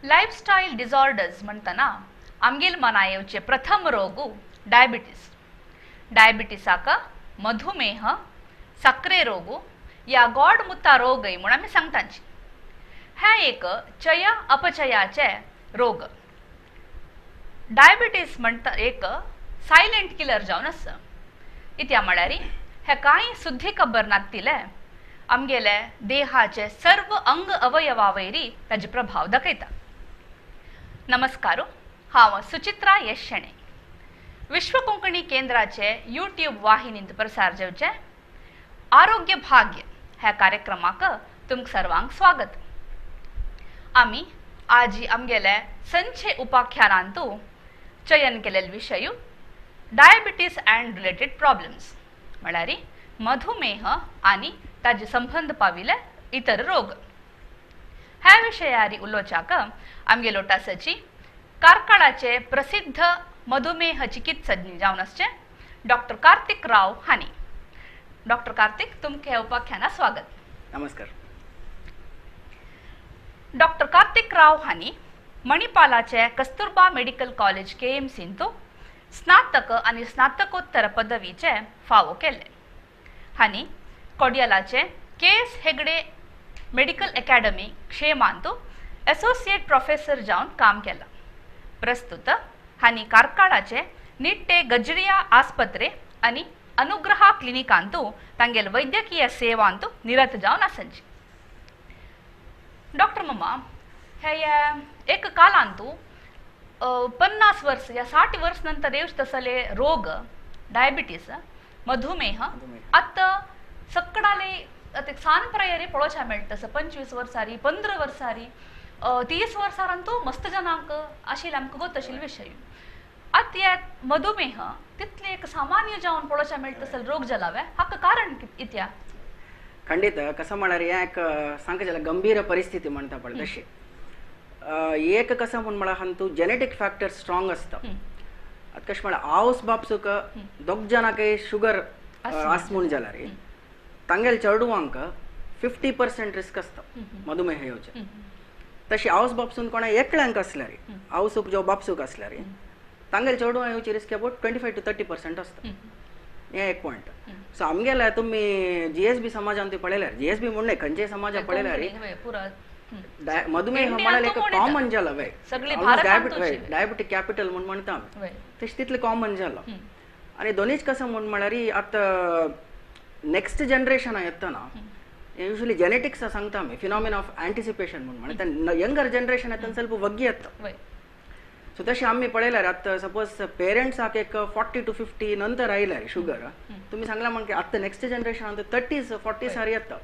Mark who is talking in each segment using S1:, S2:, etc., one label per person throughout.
S1: Lifestyle disorders म्हणटना आमगेल मना येवचे प्रथम रोग डायबिटीस. डायबिटीसाक मधुमेह, साखरे रोग या गोड मुत्ता रोगय म्हूण आमी सांगतांची. हे एक चय अपचयाचे रोग. डायबिटीस म्हणटा एक सायलेंट किलर जावन आसा. इत्या म्हळ्यार हे कांय सुद्दी खबर नातिले आमगेले देहाचे सर्व अंग अवयवा वयरी ताजे प्रभाव दाखयता. नमस्कार, हांव सुचित्रा यश शेणै. विश्व कोंकणी केंद्राचे यूट्यूब वाहिनींत प्रसार जावचे आरोग्य भाग्य ह्या कार्यक्रमाक तुमकां सर्वांक स्वागत. आमी आजी आमगेले संचे उपाख्यानांतू चयन केलेले विशय डायबिटीस अँड रिलेटेड प्रॉब्लेम्स, म्हळ्यार मधुमेह आनी ताजे संबंद पाविले इतर रोग. ह्या विशयारी उलोवच्याक आमगेलो टासाची कार्कळाचे प्रसिद्ध मधुमेह चिकित्सज्ञ जावन आसचे डॉक्टर कार्तिक राव हांणी. डॉक्टर कार्तिक, तुमकां ह्या उपाख्यानात स्वागत.
S2: नमस्कार.
S1: डॉक्टर कार्तिक राव हांणी मणिपालाचे कस्तुरबा मेडिकल कॉलेज केएमसींतू स्नातक आनी स्नातकोत्तर पदवीचे फावो केले. हांणी कोडियलाचे K S Hegde medical academy क्षेमांतू associate professor जावन काम केलां. प्रस्तुत हांणी कार्काळाचे निट्टे गजरिया आस्पत्रे आनी अनुग्रहा क्लिनिकांतू तांगेल वैद्यकीय सेवांतू निरत जावन आसंची. डॉक्टर मम्मा, हे एक कालांतू 50 वर्स या 60 वर्स नंतर येवचे तसले रोग डायबिटीस, मधुमेह आतां सकडाले आतां सान प्रायेर पळोवच्या मेळटा. तसं 25 वर्सारी, 15 वर्सारी, 30 वर्सारांतू मस्त जणांक आशिल्ले आमकां गोत आशिल्ले विशय. आतां हे मधुमेह तितले एक सामान्य जावन पळोवच्या मेळटा तसले रोग जालावे, हाका कारण इत्या?
S2: ಖಂಡಿತ कसं म्हळ्यार हें एक सांगचें जाल्यार गंभीर परिस्थिती म्हणटा पळय तशी. एक कसं म्हूण म्हळ्यार हांतू जेनेटीक फॅक्टर स्ट्रॉंग आसता. आतां कशें म्हळ्यार आवस बापसूक दोग जाणांकय शुगर आस म्हूण जाल्यार तांगेले चेडवांक 50% रिस्क आसता मधुमेह येवचें. तशी आवस बापसून कोणा एकल्यांक आसल्यार, आवसूक जो बापसूक आसल्यार तांगेले चेडवां येवची रिस्क अबाउट 25 to 30% आसता. हें एक पॉयंट. सो आमगेले तुमी जीएसबी समाजान ती पळयल्यार, जीएसबी म्हूण न्हय, खंयच्याय समाजान पळयल्यार मधुमेह म्हळ्यार एक कॉमन जाला. डायबिटीक कॅपिटल म्हूण म्हणटा आमी, तशें तितलें कॉमन जाला. आनी दोनीच कसं म्हूण म्हळ्यार आतां नेक्स्ट जनरेशना येतना युजली जेनेटिक्स सांगता आमी, फिनॉमिना ऑफ एंटिसिपेशन म्हूण म्हणटा. यंगर जनरेशन येतना ಸ್ವಲ್ಪ वग्गी येता. सो तशें आमी पळयल्यार आतां सपोज पेरंट्साक एक 40 to 50 नंतर आयल्यार शुगर, तुमी सांगला म्हण आतां नेक्स्ट जनरेशन 30s 40s येता,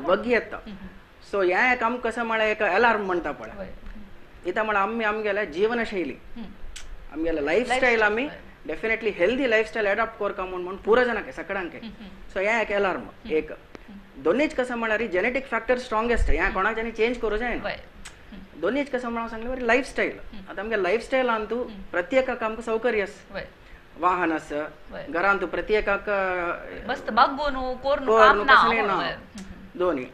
S2: वग्गी येता. सो हें एक आमकां कसं म्हळ्यार एक अलार्म म्हणटा पळय. इतां म्हळ्यार आमी आमगेल्या जीवनशैली, आमगेल्या लायफस्टायल आमी डेफिनेटली हेल्दी लायफस्टायल एडॉप्ट करता म्हूण म्हूण पुरो जाणांक सगळ्यांक. सो हें एक अलार्म. एक दोनीच कसं म्हळ्यार जेनेटीक फॅक्टर स्ट्रॉंगेस्ट, हें कोणाच्यानी चेंज करूं जायना. दोनीच कसं म्हणून सांगलें बरें लायफस्टायल. आतां आमगे लायफस्टायलान तूं प्रत्येकाक आमकां सौकर्य आसा, वाहन आसा, घरान तूं प्रत्येकाक कसलें ना. दोनी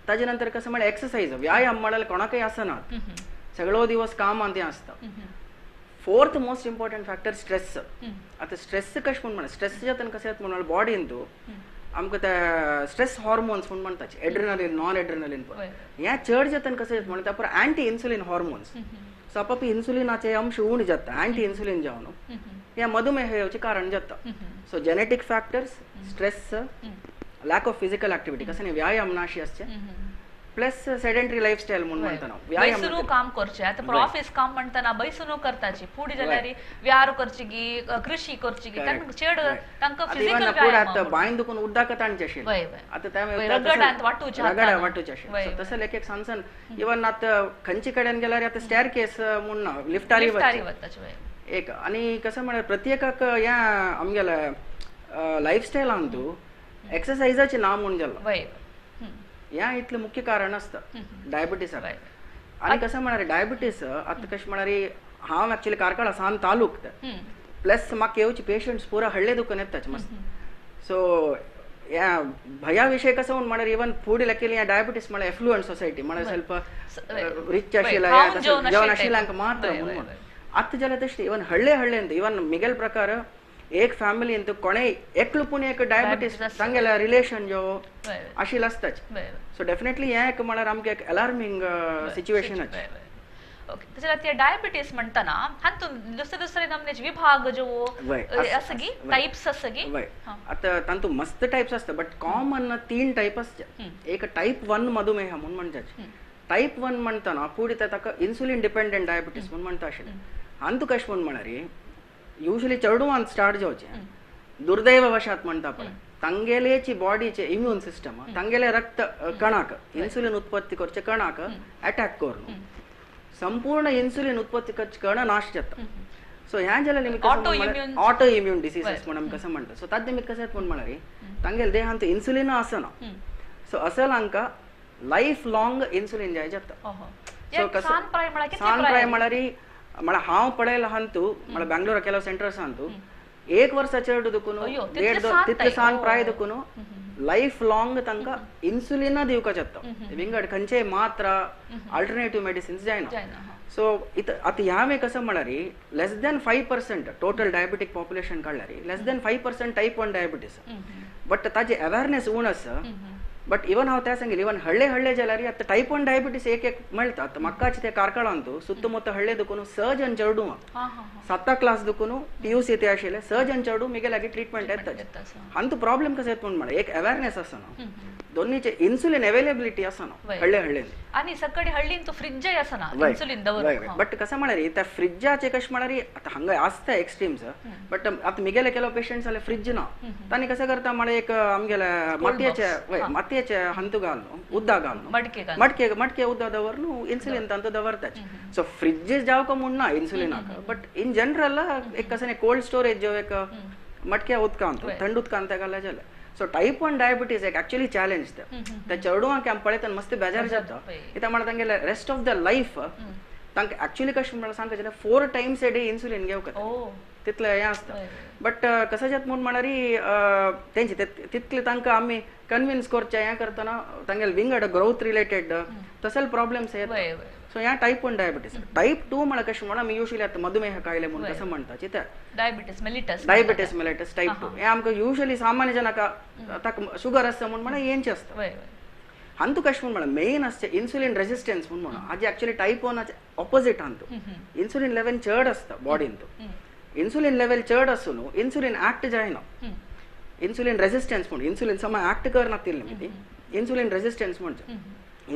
S2: ताजे नंतर कसं म्हळ्यार एक्सरसाइज, व्यायाम म्हळ्यार कोणाकय आसना, सगळो दिवस कामान तें आसता. Fourth most important factor stress. आतां स्ट्रेस कशें म्हूण म्हळ्यार स्ट्रेस जाता कशें येता म्हण बॉडीन तूं आमकां ते स्ट्रेस हॉर्मोन्स म्हूण म्हणटात, एड्रिनलीन, नॉन एड्रिनलीन पळय, हें चड जाता कशें येता म्हणटा त्या एंटी इन्सुलीन हॉर्मोन्स. सो आपाप इन्सुलिनाचे अंश उण जाता, एंटी इन्सुलीन जावन हें मधुमेह येवचें कारण जाता. So genetic factors, stress, lack of physical activity, कसं न्ही व्यायाम नाशी आसचें, प्लस सेडेंटरी लायफस्टायल म्हूण म्हणटा.
S1: बैसून काम करचें, आतां ऑफिस काम म्हणटना बैसून करताची, फुडें जाल्यार व्यार करची गी, कृषी करची गी, तांकां चड तांकां फिजिकल
S2: व्यायाम. बांय दुखून उदक ताणचें आशिल्लें, आतां त्या
S1: रगडांत वांटूचें,
S2: रगडा वांटूचें आशिल्लें. तशें लेख एक सांगसन इवन आतां खंयचे कडेन गेल्यार आतां स्टॅर केस म्हूण ना, लिफ्टारी
S1: वताचें
S2: एक. आनी कसं म्हळ्यार प्रत्येकाक ह्या आमगेल्या लायफस्टायलान तूं एक्सरसाइजाचें ना म्हूण जाला. ह्या इतलें मुख्य कारण आसता डायबिटीसाक. आनी कसं म्हळ्यार डायबिटीस आतां कशें म्हळ्यार हांव एक्चुअली कार्कळा सान तालूक, प्लस म्हाका येवचे पेशंट्स पुरा हळ्ळे दुखून येताच मस्त. सो ह्या भया विशय कसो म्हूण म्हळ्यार इवन फूड लकीली डायबिटीस म्हळ्यार एफ्लुएंट सोसायटी म्हळ्यार ಸ್ವಲ್ಪ रिच आशिल्ल्या जेवण आशिल्ल्यांक मात्र म्हणून. आतां जाल्यार तशें इवन हळ्ळे हळ्ळे इवन मिगेल प्रकार एक फॅमिली इंत कोणे एकलो पूण एक डायबिटीस तांगेल्या रिलेशन जो आशिल्लो आसताच. सो डेफिनेटली हें एक म्हळ्यार आमकां एक अलार्मींग सिच्युएशन.
S1: ओके, तशें ते डायबिटीस म्हणटना हातूंत दुसरे दुसरे नमनेचे विभाग जो आसा गी, टायप्स आसा गी?
S2: आतां तातूंत मस्त टायप्स आसता बट कॉमन 3 टायप आसता. एक टायप 1 मधुमेह म्हूण म्हणटात. टायप 1 म्हणटना फुडें ताका इन्सुलीन डिपेंडंट डायबिटीस म्हूण म्हणटा आशिल्लें. हातूंत कशें म्हूण म्हळ्यार युजली चेडवान स्टार्ट जावचें दुर्दैववशात म्हणटा पळय तांगेलेची बॉडीचे इम्यून सिस्टम तांगेले रक्त कणाक इन्सुलीन उत्पत्ती करचे कणाक अटॅक करून संपूर्ण इन्सुलीन उत्पत्ती करचे कण नाश जाता. सो ह्या जाल्यार निमित्त ऑटो इम्यून डिसीजेस म्हूण आमी कसं म्हणटा. सो ताजे निमित्त कशें म्हूण म्हळ्यार तांगेले देहांत इन्सुलीन आसना. सो असल हांकां लायफ लॉंग इन्सुलीन जाय जाता.
S1: सो सान प्राय
S2: म्हळ्यार म्हळ्यार हांव पळयलां हांतू म्हळ्यार बँगलोर केलो सेंटर्स हांतू एक वर्सा चेडूं दुखून देड दोन तितले सान प्राय दुखून लायफ लॉंग तांकां इन्सुलिना दिवपाक जाता. विंगड खंयचेय मात्रा अल्टरनेटीव मेडिसिन्स जायना. सो आतां ह्या हांवें कसं म्हळ्यार less than 5% total diabetic population काडल्यार less than 5% type 1 diabetes. But ताजी अवेरनेस उण आसा. बट इवन हांव त्या सांगेल इवन हळ्ळे हळ्ळे जाल्यार आतां टायप 1 डायबिटीस एक एक मेळटा. आतां म्हाकाच ते कार्कळांत सुत्तमुत्त हळ्ळे दुखून 6 जण चेडूं 7 क्लास दुखून PUC ते आशिल्ले 6 जण चेडूं मिगे लागीं ट्रिटमेंट येता. हांतू प्रॉब्लेम कसो येता म्हूण म्हळ्यार एक अवेरनेस आसना, दोन्हीचे इन्सुलीन अवेलेबिलिटी आसना हळ्ळे हळ्ळे.
S1: आनी सगळे हळ्ळीन तो फ्रिजय आसना इन्सुलीन दवर.
S2: बट कसं म्हळ्यार त्या फ्रिजाचे कशें म्हळ्यार आतां हांगा आसता एक्स्ट्रीम्स बट आतां मिगेले केलो पेशंट जाल्यार फ्रिज ना तांणी कसं करता म्हळ्यार एक आमगेले मातयेचे मातयेचे हंतू घालून उदक घालून मटके मटके उदक दवरून इन्सुलीन तांतू दवरताच. सो फ्रिज जावका म्हूण ना इन्सुलिनाक बट इन जनरल एक कसं कोल्ड स्टोरेज जो एक मटक्या उदकांत थंड उदकांत घाल्यार जालें. सो टायप 1 डायबिटीज एक एक्चुअली चॅलेंज ते चेडवांक आमी पळयतना मस्त बेजार जाता. कित्याक म्हळ्यार तांगेले रेस्ट ऑफ the life तांकां एक्चुअली कशें म्हळ्यार सांगता जाल्यार 4 टायम्स ए डे इन्सुलीन घेवंक तितलें हें आसता. बट कसं जाता म्हूण म्हळ्यार तेंचे तितलें तांकां आमी कन्विन्स करचें हें करतना तांगेले विंगड ग्रोथ रिलेटेड तसले प्रॉब्लेम्स येता. सो ह्या टायप 1 डायबिटीस. टायप 2 म्हळ्यार कशें म्हणून आमी युजली आतां मधुमेह कायले म्हूण कसं म्हणटा ते डायबिटीस मेलिटस टायप 2 हें आमकां युजली सामान्य जनाक ताका शुगर आसता म्हूण म्हळ्यार हेंचें आसता. हांतू कशें म्हूण म्हळ्यार मेन आसचें इन्सुलीन रेजिस्टन्स म्हूण म्हणून हाजें एक्चुअली टायप 1 ऑपोजीट हांतू इन्सुलीन लेवल चड आसता बॉडींत. इन्सुलीन लेवल चड आसून इन्सुलीन एक्ट जायना. इन्सुलीन रेजिस्टन्स म्हूण इन्सुलीन समा एक्ट करना तितलें इन्सुलीन रेजिस्टन्स म्हणजे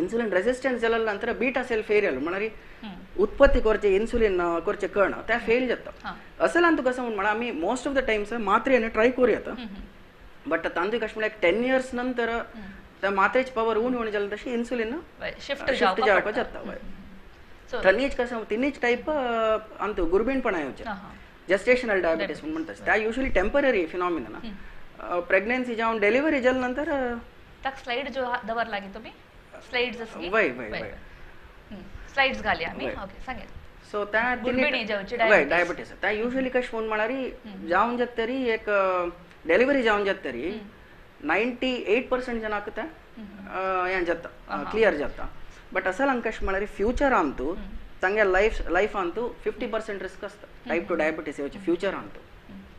S2: इन्सुलीन रेजिस्टन्स जाल्या नंतर बीटा सेल फेल म्हळ्यार उत्पत्ती करचे इन्सुलीन करचे कण त्या फेल जाता. असल हांतू कसं म्हूण म्हळ्यार आमी मोस्ट ऑफ the times मात्रेन ट्राय करूं येता बट तांतू कशें म्हळ्यार 10 इयर्स नंतर त्या मात्रेची पावर उणी उणी जाली तशी इन्सुलीन शिफ्ट जावपाक जाता. थंयच कसं तिनूच टायप आमचो गुरबीणपणा येवचें जेस्टेशनल डायबिटीस म्हूण म्हणटात त्या युजली टेंपररी फिनॉमिना. प्रेग्नन्सी जावन डिलिव्हरी जाल्या नंतर
S1: ताका स्लायड जो दवर लागीं तुमी स्लायड्स आसली
S2: वय वय वय
S1: स्लायड्स घाली आमी. ओके सांगेल.
S2: सो त्या वय डायबिटीस त्या युजली कशें म्हूण म्हळ्यार जावन जाता तरी एक डिलिव्हरी जावन जाता तरी 98% जनाक ते हें जाता क्लियर जाता. बट असल हांकां कशें म्हळ्यार फ्युचर आमतू तांगे लायफ लायफांतू 50% रिस्क आसता टायप 2 डायबिटीस येवचे फ्युचर आमतू.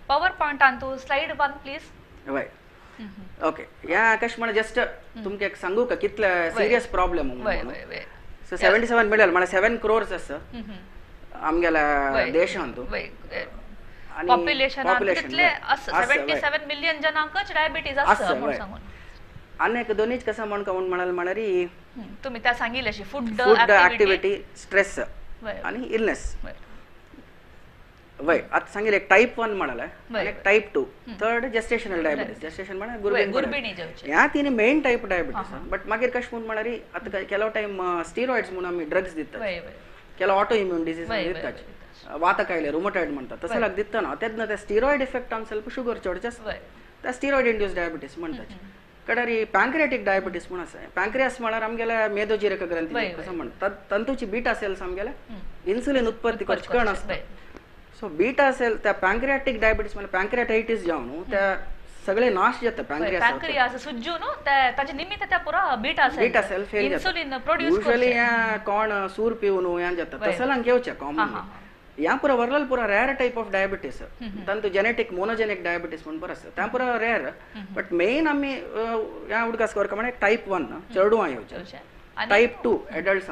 S1: पॉवर पॉयंट आंतू स्लायड 1 प्लीज.
S2: वय ओके ह्या कशें म्हळ्यार जस्ट तुमकां एक सांगू का कितले सिरियस प्रॉब्लेम. सो 77 मिलियन म्हळ्यार 7 क्रोर्स आसा आमगेल्या देशांतू.
S1: पॉप्युलेशन तितले 77 मिलियन जणांकच डायबिटीज आसा म्हूण सांगून.
S2: आनी एक दोनीच कसं म्हण म्हूण म्हणाल म्हळ्यार
S1: तुमी त्या सांगिल्लें अशी फूड
S2: ऍक्टिव्हिटी स्ट्रेस आनी इलनेस. वय आतां सांगिल्लें एक टायप 1 म्हणाले आनी एक type 2 third gestational diabetes. Gestation म्हळ्यार
S1: गुरबिणी
S2: ह्या तीन मेन टायप डायबिटीस. बट मागीर कशें म्हूण म्हळ्यार आतां केलो टायम स्टिरॉयड्स म्हूण आमी ड्रग्स दितात, केलो ऑटो इम्यून डिसीज दितात, वाता कायले रुमटायड म्हणटात तसं लाग दितना ना तेन्ना त्या स्टिरॉयड इफेक्टान ಸ್ವಲ್ಪ शुगर चड जास्त त्या स्टिरॉयड इंड्यूस डायबिटीस म्हणटात. कडारी पँक्रियाटिक डायबिटीस म्हूण आसा. पँक्रियास म्हळ्यार आमगेल्या मेदोजीरक ग्रंथी कसं म्हणटात तंतूची बीटा सेल्स आमगेल्या इन्सुलीन उत्पत्ती करचे कण आसता. सो बीटा सेल त्या पँक्रियाटिक डायबिटीस म्हळ्यार पँक्रियाटायटीस जावन त्या सगळे नाश जाता पॅनक्रियास
S1: पॅनक्रियास सुज्जू न्हू ताजे निमित्त त्या पुरा beta
S2: cell fail जाता
S1: इन्सुलिन प्रोड्यूस
S2: युजुअली कोण सूर पिवन हें जाता तसलांक येवचें कॉमन ह्या पुरा वरल पुरा रेअर टायप ऑफ डायबिटीस तांतू जेनेटिक मोनोजेनिक डायबिटीस म्हण पुरा आसता त्या पुरा रेअर बट मेन आमी ह्या उडकास करता म्हळ्यार टायप 1 चेडवां येवचें टायप 2 एडल्ट्स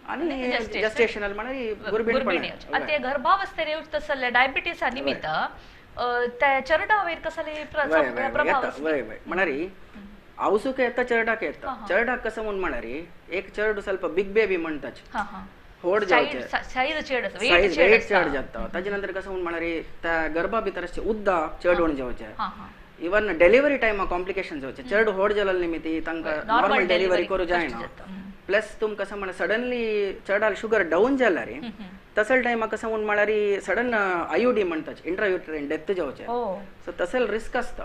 S2: आनी जेस्टेशनल म्हळ्यार गुरबीणपण
S1: आतां गर्भावस्थेर येवचें तसले डायबिटीसा निमित्त त्या चेडवा वयर कसले प्रभाव
S2: वय वय म्हळ्यार आवसूक येता चेरडाक येता चेरडाक कसं म्हूण म्हळ्यार एक चेरडू ಸ್ವಲ್ಪ बिग बेबी म्हणटाच होड जावचे
S1: साईज चेड
S2: साईज वेट चड जाता ताजे नंतर कसं म्हूण म्हळ्यार त्या गर्भा भितर अशें उद्दा चेडवण जावचे इवन डिलिव्हरी टायमा कॉम्प्लिकेशन जावचे चेड होड जाल्ले निमित्त तांकां नॉर्मल डिलिव्हरी करूं जायना प्लस तुम कसं म्हळ्यार सडनली चेडाल शुगर डावन जाल्यार तसल टायमा कसं म्हूण म्हळ्यार सडन आययूडी म्हणटाच इंट्रायुटेराइन डेथ जावचे सो तसल रिस्क आसता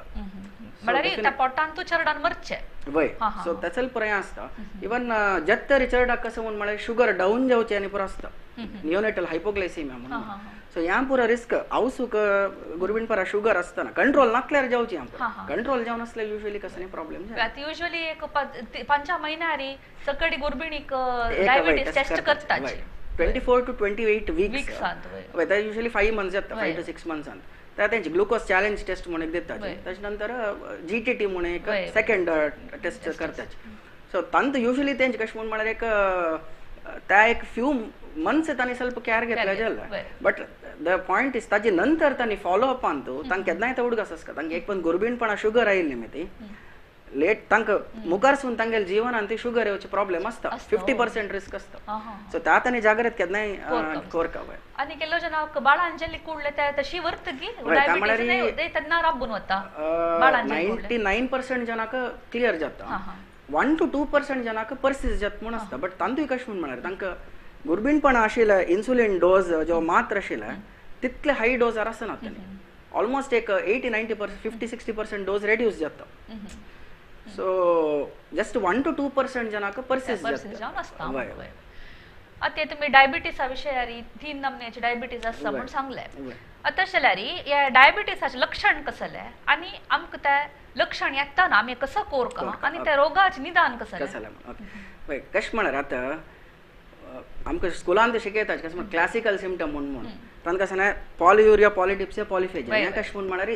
S1: म्हळ्यार पोटांतू चेरडान मरचे
S2: वय सो तसल पुराय आसता इवन जत्तरी चेरडाक कसं म्हूण म्हळ्यार शुगर डावन जावचे आनी पुरो आसता नियोनेटल हायपोग्लायसिमिया म्हणून सो ह्या पुरा रिस्क आवसूक गुरबीणपरा शुगर आसतना कंट्रोल नासल्यार जावची ह्या कंट्रोल जावन आसल्यार युजुअली कसले प्रॉब्लेम
S1: आतां युजुअली एक 5 म्हयन्यारी सकडी गुरबिणीक डायबिटीस टेस्ट करतात
S2: 24 to 28 weeks वय ते युजुअली 5 मंथ्स जाता 5 to 6 months त्या तेंची ग्लुकोज चॅलेंज टेस्ट म्हणून एक दितात ताच्या नंतर GTT म्हणून एक सेकंड टेस्ट करतात सो तांतू युजुअली तेंचे कशें म्हूण म्हळ्यार एक त्या एक फ्यू मंथ्स तांणी ಸ್ವಲ್ಪ केअर घेतले जाल्यार बट the point is ताजे नंतर तांणी फॉलो अप आन तांकां केन्नाय ते उडगास आसता तांकां एक पण गुरबीणपणा शुगर आयिल्ली न्ही लेट तांकां मुखारसून तांगेले जिवनान ती शुगर येवचे प्रॉब्लेम आसता 50% रिस्क आसता सो त्या तांणी जागृत केन्नाय कोरका वय
S1: आनी केलो जन बाळांजली कुडले त्या तशी वर्तगी डायबिटीज तेन्ना राबून वता
S2: 99% जनाक क्लियर जाता 1 to 2% जनाक पर्सिस्ट जाता म्हूण आसता बट तांतूय कशें म्हूण म्हळ्यार तांकां गुरबीणपणा आशिल्लें इन्सुलीन डोज जो मात्र आशिल्लें तितले हाय डोजार आसना तांणी ऑलमोस्ट एक 80-90% 50-60% डोज रेड्यूस जाता सो जस्ट 1 to 2% जनाक पर्सिस्ट जाता
S1: आतां तुमी डायबिटीसा विशयारी 3 नमन्याचे डायबिटीज आसता म्हूण सांगलें आतां तशें जाल्यार ह्या डायबिटीसाचें लक्षण कसलें आनी आमकां तें लक्षण येतना आमी कसो कोरका आनी त्या रोगाचें निदान कसलें
S2: कसलें कशें म्हळ्यार आतां आमकां स्कुलान शिकयतात कशें म्हण क्लासिकल सिमटम म्हूण म्हूण तांकां कशें ना पॉलियुरिया पॉलिडिप्सिया पॉलिफेजिया हें कशें म्हूण म्हळ्यार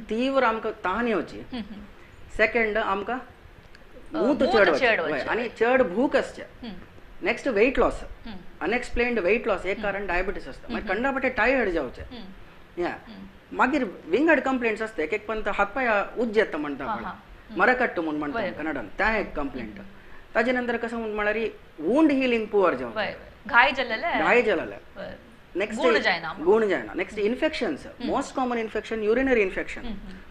S2: तीव्र आमकां तान येवची सेकंड आमकां मूत चड वचचें आनी चड भूक आसचें next weight loss unexplained weight loss एक कारण डायबिटीस आसता मागीर कंडापटे टायर्ड जावचें या मागीर विंगड कंप्लेंट्स आसता एक एक पण हातपाय उज्ज येता म्हणटा मरकट्टू म्हूण म्हणटा कन्नडान त्या एक कंप्लेंट ताजे नंतर कसं म्हूण म्हळ्यार वूंड हिलिंग पुअर जावचें
S1: घाय जाल्ले
S2: घाय जाल्ले नेक्स्ट गुण जायना next infections most common infection urinary infection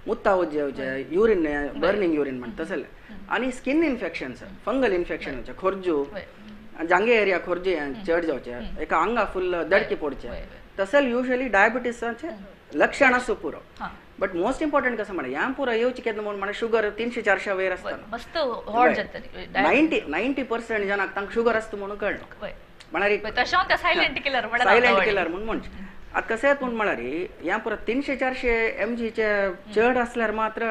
S2: मुत्ता उज्ज येवचें युरिन बर्निंग युरिन म्हणटा तसलें आनी स्किन इन्फेक्शन्स फंगल इन्फेक्शन येवचें खोर्जू जांगे एरिया खोर्जी चड जावचें एका आंगा फुल दडकी पडचें तसले युजुअली डायबिटीसाचें लक्षण आसूं पुरो बट मोस्ट इम्पॉर्टंट कसं म्हळ्यार ह्या पुरो येवचें केन्ना म्हूण म्हळ्यार शुगर 300-400 वयर आसता
S1: मस्त व्हड जाता
S2: 90% जनाक तांकां शुगर आसता म्हणून कळना
S1: म्हळ्यार सायलंट किलर
S2: सायलंट किलर म्हूण म्हणचें आतां कशें म्हूण म्हळ्यार ह्या पुरो 300-400 mg चड आसल्यार मात्र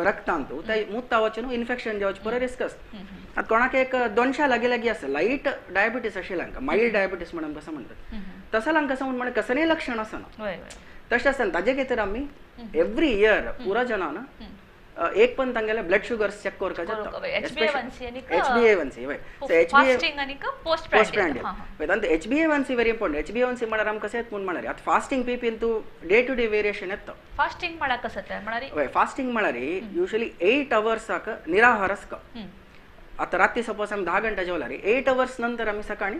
S2: रक्तांत ते मुत्ता वचून इन्फेक्शन जावचें पुरो रिस्क आसता आतां कोणाक एक 200 लागीं लागीं आसा लायट डायबिटीस आशिल्ले हांकां मायल्ड डायबिटीस म्हणून कसं म्हणटात तसो कसं म्हूण म्हळ्यार कसलेय लक्षण आसना तशें आसतना ताजे खातीर आमी एवरी इयर पुरा जनान एक पण तांगेले ब्लड शुगर चेक करपाक जाता HbA1c वय
S1: फास्टिंग आनी पोस्ट
S2: प्रांडियल वय तांतू HbA1c very important HbA1c म्हळ्यार आमकां कशें म्हूण म्हळ्यार आतां फास्टिंग पी तूं डे टू डे वेरिएशन येता
S1: फास्टिंग म्हळ्यार कसं तें म्हळ्यार
S2: वय फास्टिंग म्हळ्यार युजुअली 8 अवर्साक निराहार आसता आतां राती सपोज आमी 10 घंटा जेवल्यार 8 अवर्स नंतर आमी सकाळी